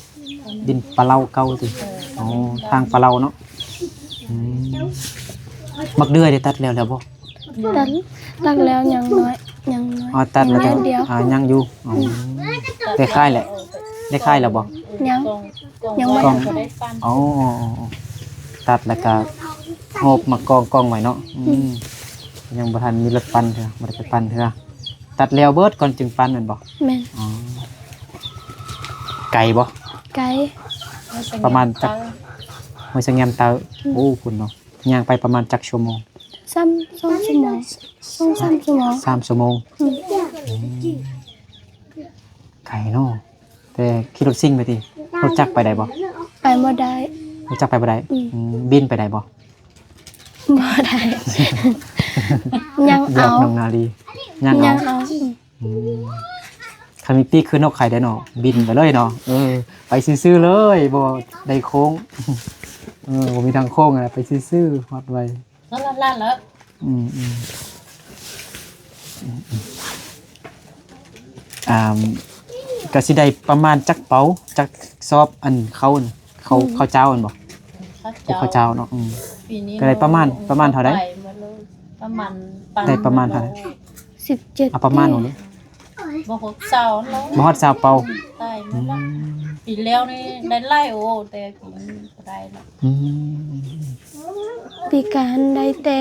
ດິນປະເລົາເກົ່າຕິ? ອໍ ທາງປະເລົາເນາະ. ອືມ ໝາກເດືອຍໄດ້ຕັດແລ້ວແລ້ວບໍ່? ຕັດ ຕັດແລ້ວ ຍັງນ້ອຍ ຍັງນ້ອຍ. ອໍ ຕັດແລ້ວ ຍັງນ້ອຍດຽວ. ອ່າ ຍັງຢູ່. ອໍ ອືມ ໄດ້ຂາຍແຫຼະ ໄດ້ຂາຍແລ້ວບໍ່? ຍັງ ຍັງບໍ່ ອໍ ຕັດແລ້ວກະຫອບມາກອງໆໄວ້ເນາະ. ອືມ ອືມ ຍັງບໍ່ທັນມີລົດປັ່ນເທື່ອ ບໍ່ໄດ້ໄປປັ່ນເທື່ອ. ຕັດແລ້ວເບິດກ່ອນຈຶ່ງປັ່ນແມ່ນບໍ່? ແມ່ນ. ອໍ ໄກບໍ່? ໄກ ປະມານຈັກ ຫ້ວຍສະແງມເຕົາ. ອືມ ໂອ້ ພຸ້ນເນາະ. ຍ່າງໄປປະມານຈັກຊົ່ວໂມງ? ສາມ ສອງຊົ່ວໂມງ ສອງສາມຊົ່ວໂມງ. ສາມຊົ່ວໂມງ. ອືມ ອືມ ໄກເນາະ. ແຕ່ຂີ່ລົດຊິງໄປຕິ? ລົດຈັກໄປໄດ້ບໍ່? ໄປບໍ່ໄດ້. ລົດຈັກໄປບໍ່ໄດ້. ອືມ ອືມ ບິນໄປໄດ້ບໍ່? ບໍ່ໄດ້ ຍັງເອົາ ຢອກນ້ອງນາລີ ຍັງເອົາ ຍັງເອົາ. ອືມ ອືມ ຄັນມີປີກຄືນົກໄຂ່ໄດ້ເນາະ ບິນໄປເລີຍເນາະ. ເອີ ໄປຊື່ໆເລີຍ ບໍ່ໄດ້ໂຄ້ງ. ເອີ ບໍ່ມີທາງໂຄ້ງນະ ໄປຊື່ໆ ຮອດໄວ. ນັ້ນລະ ອືມໆ ອືມໆ ອ່າ ກະຊິໄດ້ປະມານຈັກເປົາ ຈັກຊອບ ອັນເຂົ້າ ເຂົ້າ ອືມ ເຂົ້າເຈົ້າຫັ້ນບໍ່? ເຂົ້າເຈົ້າ ເຂົ້າເຈົ້າເນາະ. ອືມ ປີນີ້ກະໄດ້ປະມານ ປະມານເທົ່າໃດ? ປະມານ ໄດ້ປະມານເທົ່າໃດ? ສິບເຈັດ ເອົາປະມານ ແຕ່ ບໍ່ຮອດຊາວເນາະ ບໍ່ຮອດຊາວເປົາ. ອືມ ປີແລ້ວນີ້ໄດ້ຫຼາຍ ໂອ ແຕ່ປີນີ້ບໍ່ໄດ້ລະ. ອືມ ປີກາຍຫັ້ນໄດ້ແຕ່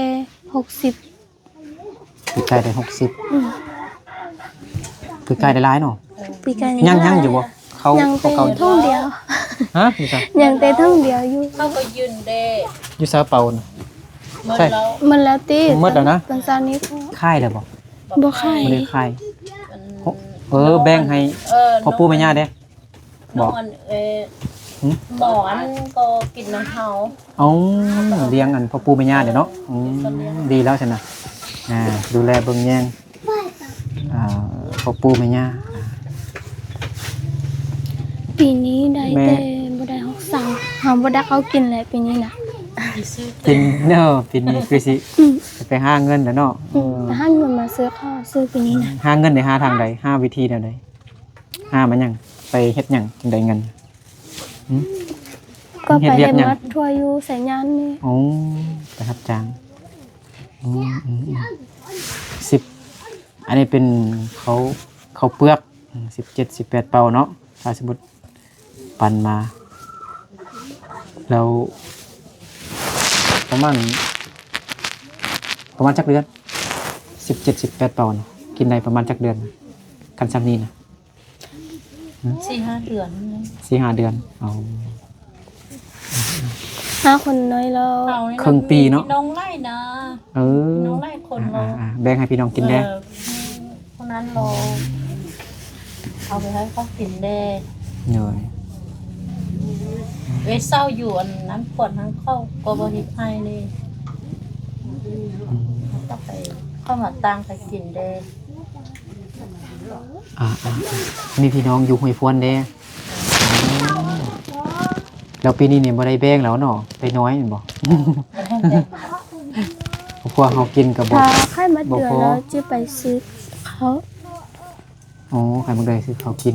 ຫົກສິບ. ປີກາຍໄດ້ຫົກສິບ. ອືມ ປີກາຍໄດ້ຫຼາຍເນາະ. ເອີ ປີກາຍຍັງ ຍັງຢູ່ບໍ່? ເຂົ້າ ຍັງແຕ່ ເຂົ້າເກົ່າ ຖົງດຽວ. ຮະ? ຢູ່ໃສ? ຍັງແຕ່ຖົງດຽວຢູ່. ເຂົາກໍຢືນເດ້ ຢູ່ຊາວເປົານະ. ໝົດແລ້ວ ໝົດແລ້ວຕິ? ໝົດແລ້ວນະ. ຕອນເຊົ້ານີ້ຂາຍແລ້ວບໍ່? ບໍ່ຂາຍ ບໍ່ໄດ້ຂາຍ. ອັນ ເອີ ແບ່ງໃຫ້ ເອີ ພໍ່ປູ່ແມ່ຍ່າເດ້. ບໍ່ ນ້ອງອັນ ເອີ ຫຶ? ໝໍອັນກໍກິນນຳເຮົາ. ເອົາ ລ້ຽງອັນພໍ່ປູ່ແມ່ຍ່າເດ້ເນາະ. ອືມ ດີແລ້ວຊັ້ນນະ. ອ່າ ດູແລເບິ່ງແຍງ ອ່າ ພໍ່ປູ່ແມ່ຍ່າ. ປີນີ້ໄດ້ແຕ່ບໍ່ໄດ້ຮອກສາມ ເຮົາບໍ່ໄດ້ເຂົ້າກິນແຫຼະປີນີ້ນະ. ປີ ເອີ ປີນີ້ຄືຊິ ອືມ ໄປຫາເງິນແຫຼະເນາະ. ອືມ ເອີ ໄປຫາເງິນມາຊື້ເຂົ້າຊື້ປີນີ້ນະ. ຫາເງິນໄດ້ຫາທາງໃດ? ຫາວິທີແນວໃດ? ຫາມາຫຍັງ? ໄປເຮັດຫຍັງຈຶ່ງໄດ້ເງິນ? ຫຶ? ກໍໄປເຮັດວຽກຫຍັງ? ເຮັດມາທົ່ວຢູ່ໄຊຍານນີ້. ໂອ້ ໄປຮັບຈ້າງ. ອືມ ອືມ ອືມ ສິບ ອັນນີ້ເປັນເຂົ້າ ເຂົ້າເປືອກ. ອືມ ສິບເຈັດ ສິບແປດເປົາເນາະ ຖ້າສົມມຸດ ປັນມາແລ້ວ ປະມານ ປະມານຈັກເດືອນ? ສິບເຈັດ ສິບແປດເປົານີ້ ກິນໄດ້ປະມານຈັກເດືອນ? ຄັນຊ່ຳນີ້ນະ ຫຶ? ສີ່ຫ້າເດືອນ. ສີ່ຫ້າເດືອນ. ເອົາ ຫາຄົນນ້ອຍລະ ເຄິ່ງປີເນາະ. ເຮົານີ້ມີນ້ອງຫຼາຍນະ. ເອີ ມີນ້ອງຫຼາຍຄົນລະ. ອ່າໆ ແບ່ງໃຫ້ພີ່ນ້ອງກິນແດ່. ເອີ ຜູ້ນັ້ນລະ ເອົາໄປໃຫ້ເຂົາກິນແດ່. ໂດຍ ເອີຍ ເຊົາຢູ່ອັນນັ້ນ ຂວດນັ້ນເຂົາກໍບໍ່ເຮັດໃຫ້ເດ້. ອືມ ເອົາໄປ ເຂົ້າມາຕ່າງໄປກິນແດ່. ອ່າໆ ມີພີ່ນ້ອງຢູ່ຫ້ວຍພວນແດ່. ອໍ ແລ້ວປີນີ້ນີ້ບໍ່ໄດ້ແບ່ງແລ້ວເນາະ ໄດ້ນ້ອຍແມ່ນບໍ່? ເອີ ຄອບຄົວເຮົາກິນກໍບໍ່ ຖ້າໄຂ່ມາເດືອນ ບໍ່ພໍ ແລ້ວຈະໄປຊື້ເຂົ້າ. ອໍ ໄຂ່ມາເດືອນຊື້ເຂົ້າກິນ.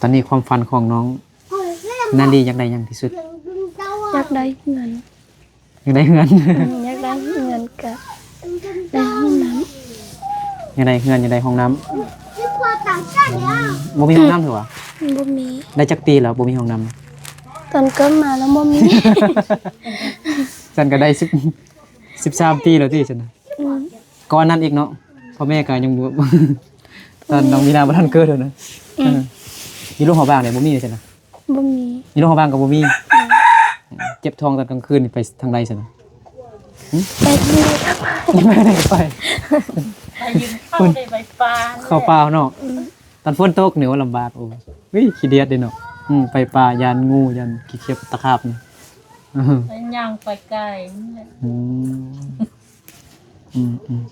ຕອນນີ້ຄວາມຝັນຂອງນ້ອງນາລີຢາກໄດ້ຫຍັງທີ່ສຸດ? ຢາກໄດ້ເຮືອນ. ຢາກໄດ້ເຮືອນ. ອືມ ຢາກໄດ້ເຮືອນກະໄດ້ຫ້ອງນ້ຳ. ຢາກໄດ້ເຮືອນ ຢາກໄດ້ຫ້ອງນ້ຳ. ອືມ ບໍ່ມີຫ້ອງນ້ຳເທື່ອຫວາ? ບໍ່ມີ. ໄດ້ຈັກປີແລ້ວບໍ່ມີຫ້ອງນ້ຳ? ຕອນເກີດມາແລ້ວບໍ່ມີ. ຊັ້ນກະໄດ້ສິບ ສິບສາມປີແລ້ວຕິຊັ້ນນະ? ອືມ ກ່ອນນັ້ນອີກເນາະ ພໍ່ແມ່ກະຍັງບໍ່ ຕອນນ້ອງມີນາບໍ່ທັນເກີດຫັ້ນນະ. ອືມ ເອີ ຢູ່ຫຼວງພະບາງນີ້ບໍ່ມີຊັ້ນນະ? ບໍ່ມີ. ຢູ່ຫຼວງພະບາງກະບໍ່ມີ. ອືມ ເຈັບທ້ອງຕອນກາງຄືນໄປທາງໃດຊັ້ນນະ? ຫຶ? ໄປທາງໃດ? ໄປ ໄປ ໄປ ໄປ ໄປ ໄປປ່າ ເຂົ້າປ່າເນາະ. ອືມ ຕອນຝົນຕົກນີ້ ໂອ້ ລຳບາກ. ໂອ້ຍ ຂີ້ດຽດເດ້ເນາະ. ອືມ ໄປປ່າຢ້ານງູ ຢ້ານຂີ້ເຂັບຕະຂາບນີ້. ອືມ ໄປຍ່າງໄປໄກນີ້ແຫຼະ. ອືມ ອືມ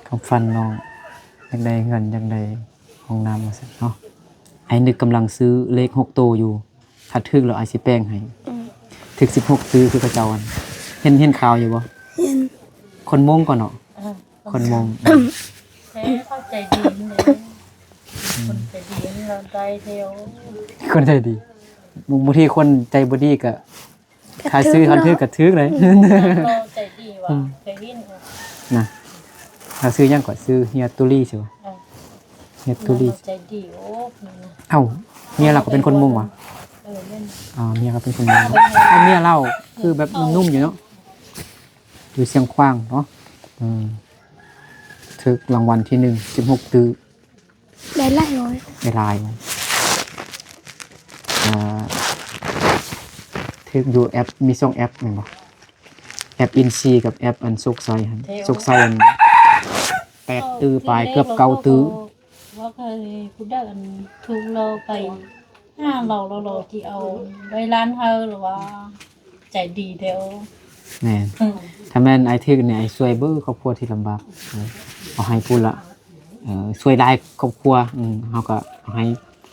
ໆ ຄວາມຝັນນ້ອງ ຢາກໄດ້ເຮືອນ ຢາກໄດ້ຫ້ອງນ້ຳວ່າຊັ້ນເນາະ. ອ້າຍນຶກກຳລັງຊື້ເລກຫົກໂຕຢູ່ ຖ້າຖືກແລ້ວອ້າຍຊິແປງໃຫ້. ອືມ ຖືກສິບຫົກຕື້ຄືເຂົາເຈົ້າຫັ້ນ. ເຫັນ ເຫັນຂ່າວຢູ່ບໍ່? ເຫັນ. ຄົນມົ້ງກ່ອນເນາະ. ເອີ ຄົນມົ້ງ. ແທ້ ເຂົາໃຈດີເດ້. ອືມ ຄົນໃຈດີລາວໄດ້ແທ້. ຄົນໃຈດີ. ບາງ ບາງທີຄົນໃຈບໍ່ດີກະ ຖ້າຊື້ ຄັນຖືກກະຖືກເລີຍ. ອືມ ໃຈດີວ່າ. ອືມ ເຄີຍເຫັນນະ. ລາວຊື່ຫຍັງເກາະ? ຊື່ເຮຍຕູລີຊິຫວາ? ເອີ ເຮຍຕູລີ ໃຈດີ. ໂອ້ ເອົ້າ ເມຍລາວກະເປັນຄົນມົ້ງຫວາ? ເອີ ແມ່ນ. ອໍ ເມຍກະເປັນຄົນມົ້ງ. ເອົາ ເມຍລາວຄືແບບນຸ້ມໆຢູ່ເນາະ. ຢູ່ຊຽງຂວາງເນາະ. ເອີ ຖືກລາງວັນທີໜຶ່ງ ສິບຫົກຕື້. ໄດ້ຫຼາຍຮ້ອຍ. ໄດ້ຫຼາຍ. ເອີ ຖືກຢູ່ແອັບ ມີສອງແອັບແມ່ນບໍ່? ແອັບອິນຊີກັບແອັບອັນໂຊກໄຊຫັ້ນ. ໂຊກໄຊອັນແປດຕື້ປາຍ ເກືອບເກົ້າຕື້. ວ່າໃຜຜູ້ໃດອັນຖືກລາວໄປຫາລາວ ລາວຊິເອົາໄດ້ລ້ານເທົ່າ ລາວວ່າໃຈດີແທ້. ແມ່ນ. ອືມ ຖ້າແມ່ນອ້າຍຖືກນີ້ ອ້າຍຊ່ວຍເບີຄອບຄົວທີ່ລຳບາກ. ເອີ ເອົາໃຫ້ພຸ້ນລະ. ເອີ ຊ່ວຍຫຼາຍຄອບຄົວ. ອືມ ເຮົາກະໃຫ້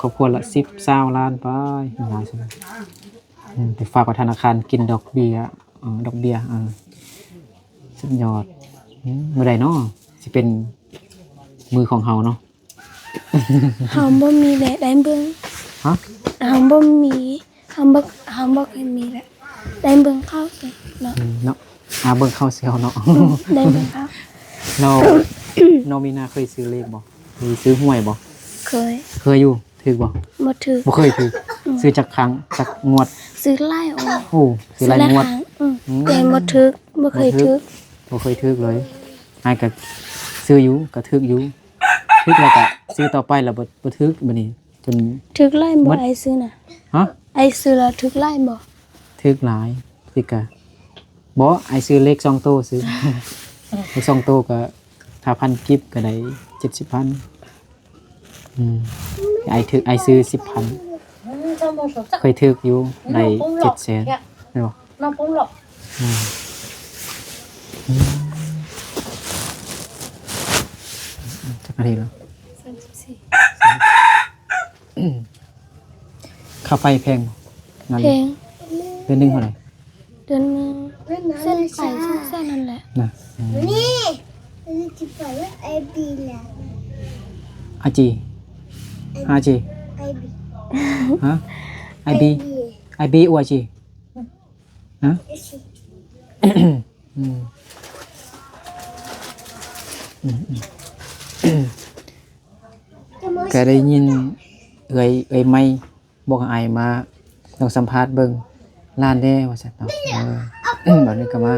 ຄອບຄົວລະສິບ ຊາວລ້ານໄປ ຫຼາຍສຸດ. ອືມ ໄປຝາກໄວ້ທະນາຄານກິນດອກເບ້ຍ. ເອີ ດອກເບ້ຍ. ເອີ ສຸດຍອດ. ອືມ ມື້ໃດເນາະຊິເປັນມື້ຂອງເຮົາເນາະ? ເຮົາບໍ່ມີແຫຼະ ໄດ້ເບິ່ງ. ຮະ? ເຮົາບໍ່ມີ ເຮົາບໍ່ ເຮົາບໍ່ເຄີຍມີແຫຼະ ໄດ້ເບິ່ງເຂົາເນາະ. ອືມ ເນາະ ອາ ເບິ່ງເຂົາຊິເຮົາເນາະ. ອືມ ໄດ້ເບິ່ງເຂົາ. ແລ້ວ ນ້ອງມີນາເຄີຍຊື້ເລກບໍ່? ເຄີຍຊື້ຫວຍບໍ່? ເຄີຍ. ເຄີຍຢູ່. ຖືກບໍ່? ບໍ່ຖືກ. ບໍ່ເຄີຍຖືກ. ອືມ ຊື້ຈັກຄັ້ງ ຈັກງວດ? ຊື້ຫຼາຍ. ໂອ້ ໂອ້ ຊື້ຫຼາຍງວດ. ອືມ ອືມ ແຕ່ບໍ່ຖືກ ບໍ່ເຄີຍຖືກ. ບໍ່ເຄີຍຖືກເລີຍ. ອ້າຍກະຊື້ຢູ່ ກະຖືກຢູ່. ຖືກແລ້ວກະຊື້ຕໍ່ໄປແລ້ວບໍ່ ບໍ່ຖືກບາດນີ້ ຈົນຖືກຫຼາຍບໍ່? ອ້າຍຊື້ນະ. ຮະ? ອ້າຍຊື້ແລ້ວຖືກຫຼາຍບໍ່? ຖືກຫຼາຍ. ຖືກກະ ບໍ່ ອ້າຍຊື້ເລກສອງໂຕຊື່. ເລກສອງໂຕກະ ຖ້າພັນກີບກະໄດ້ເຈັດສິບພັນ. ອືມ ອ້າຍຖືກ ອ້າຍຊື້ສິບພັນ. ເຄີຍຖືກຢູ່ ໄດ້ເຈັດແສນ ແມ່ນບໍ່? ອືມ ອືມ ຈັກນາທີແລ້ວ? ສາມສິບສີ່. ຄ່າໄຟແພງບໍ່? ແພງ. ເດືອນໜຶ່ງເທົ່າໃດ? ເດືອນໜຶ່ງເສັ້ນໄປສອງແສນນັ້ນແຫຼະນະ. ອືມ ອາຈີ ອາຈີ ຮະ? ອາບີ ອາບີ ອາຈີ ຮະ? ອືມ ອືມ ອືມ ກະໄດ້ຍິນເອື້ອຍ ເອື້ອຍໄມ ບອກໃຫ້ອ້າຍມາລອງສຳພາດເບິ່ງຫຼານແດ່ວ່າຊັ້ນເນາະ. ເອີ ບາດນີ້ກະມາ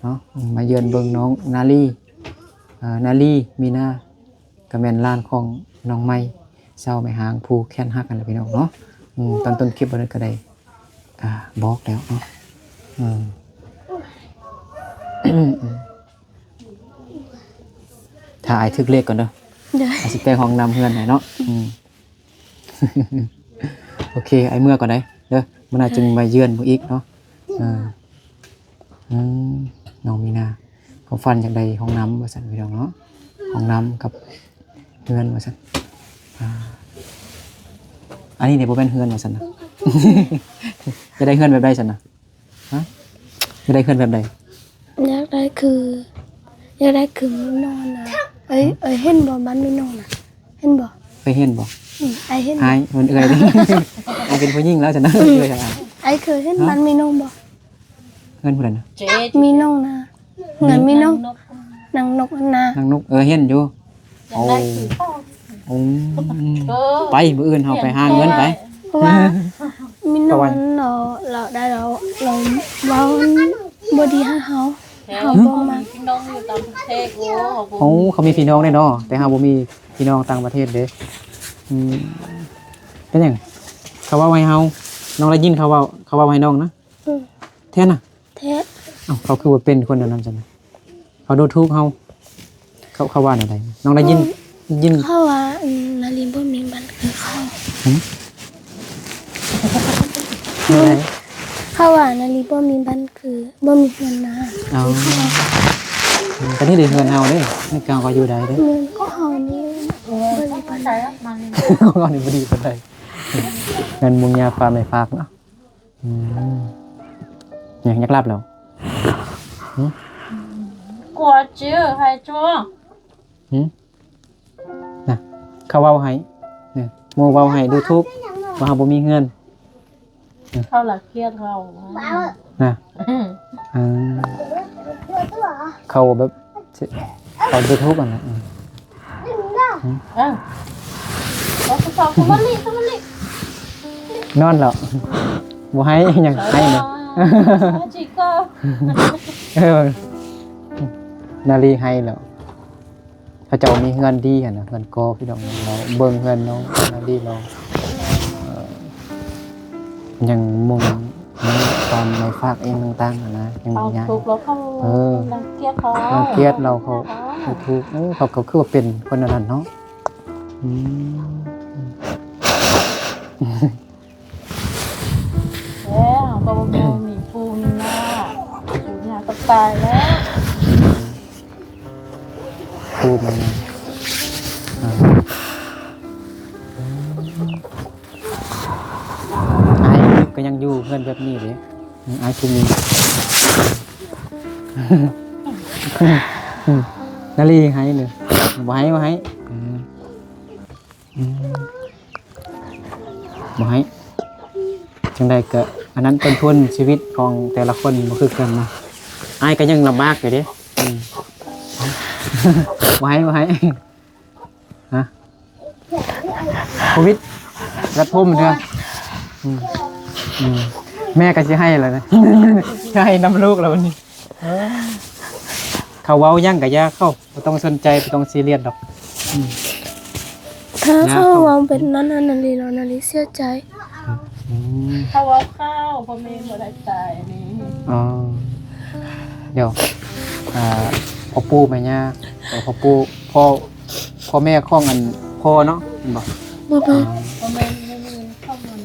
ເນາະ ມາເຢືອນເບິ່ງນ້ອງນາລີ ເອີ ນາລີ ມີນາ ກະແມ່ນຫຼານຂອງນ້ອງໃໝ່ ສາວໄມ້ຫາງ ຜູ້ແຂນຫັກຫັ້ນແຫຼະພີ່ນ້ອງເນາະ. ອືມ ຕອນຕົ້ນຄລິບບາດນີ້ກະໄດ້ ອ່າ ບອກແລ້ວເນາະ. ອືມ ຖ້າອ້າຍຖືກເລກກ່ອນເດີ ໂດຍ ອ້າຍຊິແປງຫ້ອງນ້ຳເຮືອນໃຫ້ເນາະ. ອືມ ໂອເຄ ອ້າຍເມືອກ່ອນໄດ໋ເດີ ມື້ໜ້າຈຶ່ງມາເຢືອນເບິ່ງອີກເນາະ. ເອີ ອືມ ນ້ອງມີນາ ຄວາມຝັນຢາກໄດ້ຫ້ອງນ້ຳວ່າຊັ້ນພີ່ນ້ອງເນາະ ຫ້ອງນ້ຳກັບເຮືອນວ່າຊັ້ນ. ອ່າ ອັນນີ້ນີ້ບໍ່ແມ່ນເຮືອນວ່າຊັ້ນນະ ຢາກໄດ້ເຮືອນແບບໃດຊັ້ນນະ? ຮະ? ຢາກໄດ້ເຮືອນແບບໃດ? ຢາກໄດ້ຄື ຢາກໄດ້ຄືນອນນະ. ເອີຍ ເອີຍເຫັນບໍ່ບ້ານແມ່ນ້ອງນະ? ເຫັນບໍ່? ເຄີຍເຫັນບໍ່? ອືມ ອ້າຍເຫັນ. ອ້າຍ ມັນເອື້ອຍເດ້. ອ້າຍເປັນຜູ້ຍິງແລ້ວຊັ້ນນະ. ອືມ ເອື້ອຍທາງອ້າຍ. ອ້າຍເຄີຍເຫັນບ້ານແມ່ນ້ອງບໍ່? ເຮືອນຜູ້ໃດນະ? ແມ່ນ້ອງນະ. ເຮືອນແມ່ນ້ອງ ນາງນົກຫັ້ນນະ. ນາງນົກ ເອີ ເຫັນຢູ່. ໂອ້ ໂອ້ ໄປ ມື້ອື່ນເຮົາໄປຫາເງິນໄປ. ເພາະວ່າແມ່ນ້ອງເນາະ ລາວໄດ້ ລາວ ລາວເວົ້າບໍ່ດີໃຫ້ເຮົາ ເຮົາບໍ່ມັກ. ໂອ້ ເຂົາມີພີ່ນ້ອງເດ້ເນາະ ແຕ່ເຮົາບໍ່ມີພີ່ນ້ອງຕ່າງປະເທດເດ້. ອືມ ເປັນຫຍັງ? ເຂົາເວົ້າໃຫ້ເຮົາ ນ້ອງໄດ້ຍິນເຂົາເວົ້າ ເຂົາເວົ້າໃຫ້ນ້ອງນະ. ອືມ ແທ້ນະ? ແທ້. ເອົ້າ ເຂົາຄືວ່າເປັນຄົນແນວນັ້ນຊັ້ນນະ? ເຂົາດູຖູກເຮົາ. ເຂົາ ເຂົາວ່າແນວໃດ? ນ້ອງໄດ້ຍິນ ເຂົາ ຍິນ ເຂົາວ່າ ອັນ ນາລີບໍ່ມີບ້ານຄືເຂົາ. ຫື? ແນວໃດ? ເຂົາວ່ານາລີບໍ່ມີບ້ານຄື ບໍ່ມີເຮືອນນາ. ອໍ ຄືເຂົາ. ອືມ ກະນີ້ເດ້ເຮືອນເຮົາເດ້ ນີ້ກາງກໍຢູ່ໄດ້ເດ້. ເຮືອນຂອງເຮົານີ້ບໍ່ດີປານໃດ. ຂອງເຮົານີ້ບໍ່ດີປານໃດ. ເຮືອນມຸງຍາຟ້າໄມ້ຟາກເນາະ. ອືມ ຍັງຢາກຫຼັບແລ້ວ. ຫື? ກວດຈື່ໃຫ້ຈ້ວງ. ຫື? ນະ ເຂົາເວົ້າໃຫ້ ນີ້ ໝູ່ເວົ້າໃຫ້ ດູຖູກວ່າເຮົາບໍ່ມີເຮືອນ. ເຂົາລະກຽດເຮົານະ. ອືມ ເອີ ເຂົາແບບ ເຂົາດູຖູກຫັ້ນນະ. ອືມ ເອີ ນອນແລ້ວ ບໍ່ໃຫ້ຫຍັງໃຫ້ນະ. ເອີ ນາລີໃຫ້ແລ້ວ. ເຂົາເຈົ້າມີເຮືອນດີຫັ້ນນະ ເຮືອນກໍ ພີ່ນ້ອງ ເຮົາເບິ່ງເຮືອນນ້ອງນາລີເນາະ. ເອີ ຍັງມຸງ ຕາມໄມ້ຟາກອີ່ຫຍັງຕ່າງໆຫັ້ນນະ ຍັງ ເຂົາ ຍາກ ທຸກແລ້ວເຂົາ ເອີ ລັງກຽດເຮົາ ລັງກຽດເຮົາ ເຂົາ ເຂົາ ທຸກ. ເອີ ເຂົາກໍຄືວ່າເປັນຄົນອັນນັ້ນເນາະ. ອືມ ແລ້ວເຮົາກໍບໍ່ມີປູ່ມີຍ່າ ປູ່ຍ່າກໍຕາຍແລ້ວ. ປູ່ມາ ອ່າ ອ້າຍກໍຍັງຢູ່ເຮືອນແບບນີ້ເດ້. ອືມ ອ້າຍຄືມີ ນາລີໃຫ້ເລີຍ ບໍ່ໃຫ້ ບໍ່ໃຫ້. ອືມ ອືມ ບໍ່ໃຫ້ ຈັ່ງໃດກໍອັນນັ້ນ ຕົ້ນທຶນຊີວິດຂອງແຕ່ລະຄົນບໍ່ຄືກັນນະ. ອ້າຍກໍຍັງລຳບາກຢູ່ເດ້. ອືມ ບໍ່ໃຫ້ ບໍ່ໃຫ້. ຮະ? ໂຄວິດ ລັດຜົມເທື່ອ. ອືມ ອືມ ແມ່ກໍຊິໃຫ້ແລ້ວນະ ໃຫ້ນຳລູກແລ້ວບັດນີ້. ເອີ ເຂົາເວົ້າຫຍັງກໍຢ່າ ເຂົາບໍ່ຕ້ອງສົນໃຈ ບໍ່ຕ້ອງຊີຣຽສດອກ. ອືມ ຖ້າເຂົາເວົ້າແບບນັ້ນນະ ນາລີເນາະ ນາລີເສຍໃຈ. ອືມ ເຂົາເວົ້າເຂົາ ພໍ່ແມ່ບໍ່ໄດ້ຕາຍນີ້. ອໍ ດຽວ ອ່າ ພໍ່ປູ່ແມ່ຍ່າ ເອີ ພໍ່ປູ່ ພໍ່ ພໍ່ແມ່ຂອງອັນ ພໍ່ເນາະ ແມ່ນບໍ່? ບໍ່ແມ່ນ ພໍ່ແມ່ ຂອງອັນ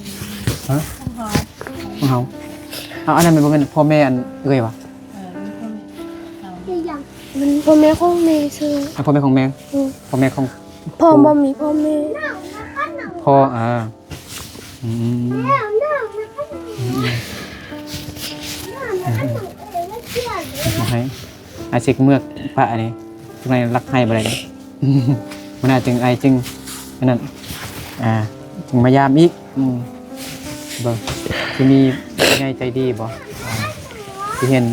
ຮະ? ຂອງເຮົາ ຂອງເຮົາ. ເອົາ ອັນນັ້ນແມ່ນບໍ່ແມ່ນພໍ່ແມ່ອັນເອື້ອຍຫວາ? ເອີ ມັນພໍ່ແມ່ຂອງແມ່ຊື່. ອ່າ ພໍ່ແມ່ຂອງແມ່. ອືມ ພໍ່ແມ່ຂອງ ພໍ່ບໍ່ມີພໍ່ແມ່. ພໍ່ ອ່າ ອືມ ອືມ ອືມ ບໍ່ໃຫ້ ອ້າຍຊິເມືອກປະອັນນີ້ ຈັ່ງໃດລັກໃຫ້ບໍ່ໄດ້ເດ້. ມື້ໜ້າຈຶ່ງ ອ້າຍຈຶ່ງອັນນັ້ນ ອ່າ ຈຶ່ງມາຢາມອີກ. ອືມ ເບິ່ງຊິມີຜູ້ໃຫຍ່ໃຈດີບໍ່ ອ່າ ທີ່ເຫັນ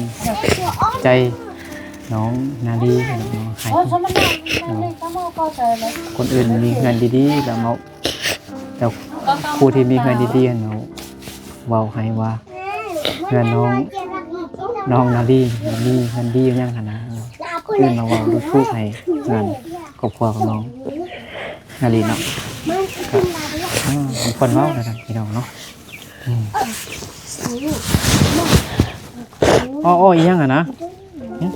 ໃຈນ້ອງນາລີເນາະ ໃຫ້ ຄົນອື່ນມີເຮືອນດີໆ ແລ້ວມາ ແຕ່ຜູ້ທີ່ມີເຮືອນດີໆຫັ້ນເນາະ ເວົ້າໃຫ້ວ່າເຮືອນນ້ອງ ນ້ອງນາລີມີເຮືອນດີຫຍັງຫັ້ນນະ ເອີ້ນມາເວົ້າດູຖູກໃຫ້ເຮືອນຄອບຄົວຂອງນ້ອງນາລີເນາະ. ກໍ ເອີ ມີຄົນເວົ້ານະພີ່ນ້ອງເນາະ. ອືມ ອໍ ອີ່ຫຍັງຫັ້ນນະ? ຫຶ?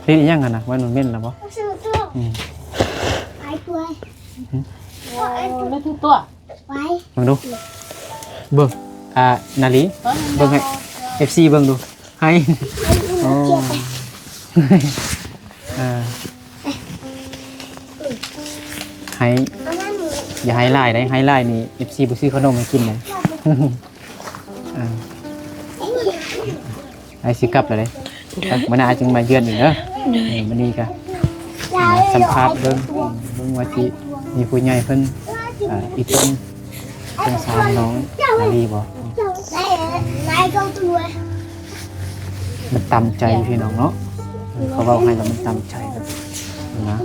ເຮັດອີ່ຫຍັງຫັ້ນນະ? ວ່າມັນເໝັນລະບໍ່? ອືມ ຫຶ? ໂອ້ ເບິ່ງດູ ເບິ່ງ ອ່າ ນາລີ ເບິ່ງໃຫ້ເອັຟຊີເບິ່ງດູ ໃຫ້ ໂອ້ ເອີ ໃຫ້ ຢ່າໃຫ້ຫຼາຍເດ້ ໃຫ້ຫຼາຍນີ້ເອັຟຊີບໍ່ຊື້ຂະໜົມໃຫ້ກິນເດ້. ອ່າ ອ້າຍຊິກັບແລ້ວເດ້ ມື້ໜ້າອ້າຍຈຶ່ງມາຢ້ຽມອີກເດີ. ໂດຍ ມື້ນີ້ກະ ສຳພາດເບິ່ງ ເບິ່ງວ່າຊິມີຜູ້ໃຫຍ່ເພິ່ນ ເອີ ອີ່ຕົນ ສົງສານນ້ອງນາລີບໍ່? ມັນຕາມໃຈພີ່ນ້ອງເນາະ ເຂົາເວົ້າໃຫ້ແລ້ວມັນຕາມໃຈແບບນະ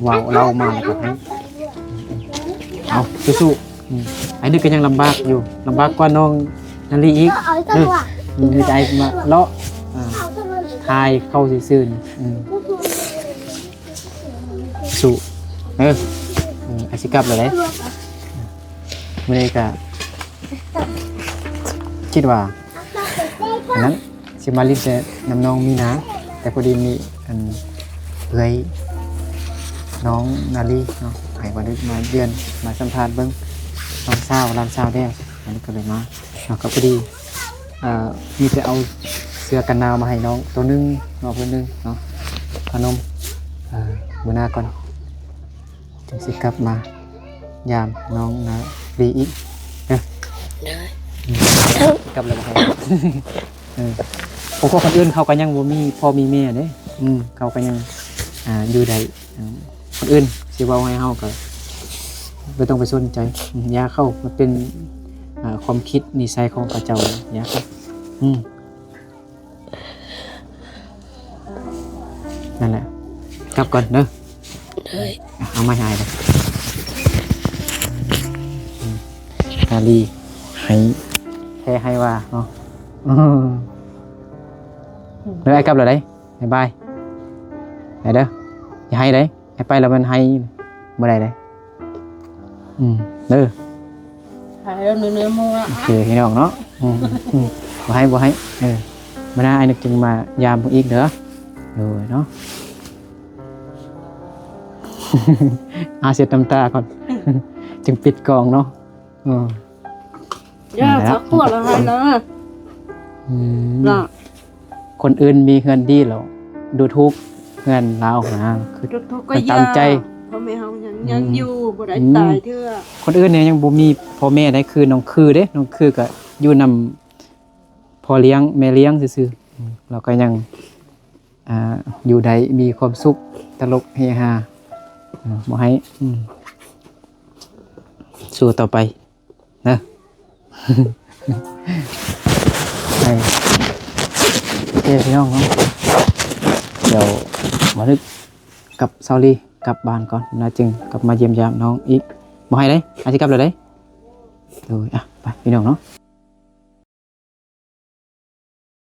ເວົ້າເລົ່າມາແລ້ວກໍໃຫ້ ເອົາສູ້ໆ ອືມ ອ້າຍນຶກກໍຍັງລຳບາກຢູ່ ລຳບາກກວ່ານ້ອງນາລີອີກ ເອີ ມີແຕ່ອ້າຍມາເລາະ ອ່າ ຖ່າຍເຂົາຊື່ໆ ອືມ ສູ້ ເອີ ອືມ ອ້າຍຊິກັບແລ້ວເດ້ ມື້ນີ້ກໍຄິດວ່າ ອັນນັ້ນ ຊິມາຫຼິ້ນແຕ່ນຳນ້ອງມີນາ ແຕ່ພໍດີມີອັນເອື້ອຍນ້ອງນາລີເນາະ ໃຫ້ວ່າໄດ້ມາເຢືອນ ມາສຳພາດເບິ່ງນ້ອງສາວ ຫຼານສາວແດ່ ອັນນີ້ກໍເລີຍມາເນາະ ກໍພໍດີ ເອີ ມີແຕ່ເອົາເສື້ອກັນໜາວມາໃຫ້ນ້ອງໂຕໜຶ່ງເນາະ ເພິ່ນໜຶ່ງເນາະ ຂະໜົມ ເອີ ມື້ໜ້າກ່ອນ ຈັ່ງຊິກັບມາຢາມນ້ອງນາລີອີກເດີ ເດີ ກັບແລ້ວບໍ່ໃຫ້ ເອີ ໂອ້ ຄົນອື່ນເຂົາກໍຍັງບໍ່ມີພໍ່ມີແມ່ເດ້ ອືມ ເຂົາກໍຍັງ ອ່າ ຢູ່ໄດ້ ອືມ ຄົນອື່ນຊິເວົ້າໃຫ້ເຮົາກໍບໍ່ຕ້ອງໄປສົນໃຈ ອືມ ຢ່າເຂົາ ມັນເປັນ ອ່າ ຄວາມຄິດນິໄສຂອງເຂົາເຈົ້າ ຢ່າເຂົາ ອືມ ນັ້ນແຫຼະ ກັບກ່ອນເດີ ເອີຍ ເອົາໄມ້ໃຫ້ເດີ ອືມ ນາລີ ໃຫ້ ແທ້ໃຫ້ວ່າເນາະ ອືມ ເດີ ອ້າຍກັບແລ້ວເດ້ ບາຍບາຍ ໄປເດີ ຢ່າໄຫ້ເດ້ ໄຫ້ໄປແລ້ວມັນໄຫ້ບໍ່ໄດ້ເດ້ ອືມ ເດີ ໄຫ້ແລ້ວເນື້ອໆ ໝູ່ລະ ໂອເຄ ພີ່ນ້ອງເນາະ ອືມ ອືມ ບໍ່ໄຫ້ ບໍ່ໄຫ້ ເອີ ມື້ໜ້າອ້າຍນຶກຈຶ່ງມາຢາມເບິ່ງອີກເດີ ໂດຍເນາະ ອາ ເຊັດນ້ຳຕາກ່ອນ ຈຶ່ງປິດກ້ອງເນາະ ເອີ ຢ່າ ນັ້ນແຫຼະ ສັກຂວດລະໃຫ້ນະ ອືມ ນະ ຄົນອື່ນມີເຮືອນດີແລ້ວ ດູຖູກເຮືອນລາວຫັ້ນນະ ຄື ດູຖູກກໍຢ່າ ມັນຕາມໃຈ ພໍ່ແມ່ເຮົາຍັງ ອືມ ຍັງຢູ່ ບໍ່ໄດ້ ອືມ ຕາຍເທື່ອ ຄົນອື່ນນີ້ຍັງບໍ່ມີພໍ່ແມ່ໄດ້ ຄືນ້ອງຄືເດ້ ນ້ອງຄືກໍຢູ່ນຳພໍ່ລ້ຽງແມ່ລ້ຽງຊື່ໆ ອືມ ລາວກໍຍັງ ອ່າ ຢູ່ໄດ້ມີຄວາມສຸກ ຕະຫຼົກເຮຮາ ເອີ ບໍ່ໃຫ້ ອືມ ສູ້ຕໍ່ໄປ ເນາະ ໃຫ້ໂອເຄພີ່ນ້ອງເນາະ ດຽວມານຶກກັບສາວລີກັບບ້ານກ່ອນ ນາຈຶ່ງກັບມາຢ້ຽມຢາມນ້ອງອີກ ບໍ່ໃຫ້ເດ້ ອາດຊິກັບແລ້ວເດ້ ໂດຍ ອ່ະ ໄປພີ່ນ້ອງເນາະ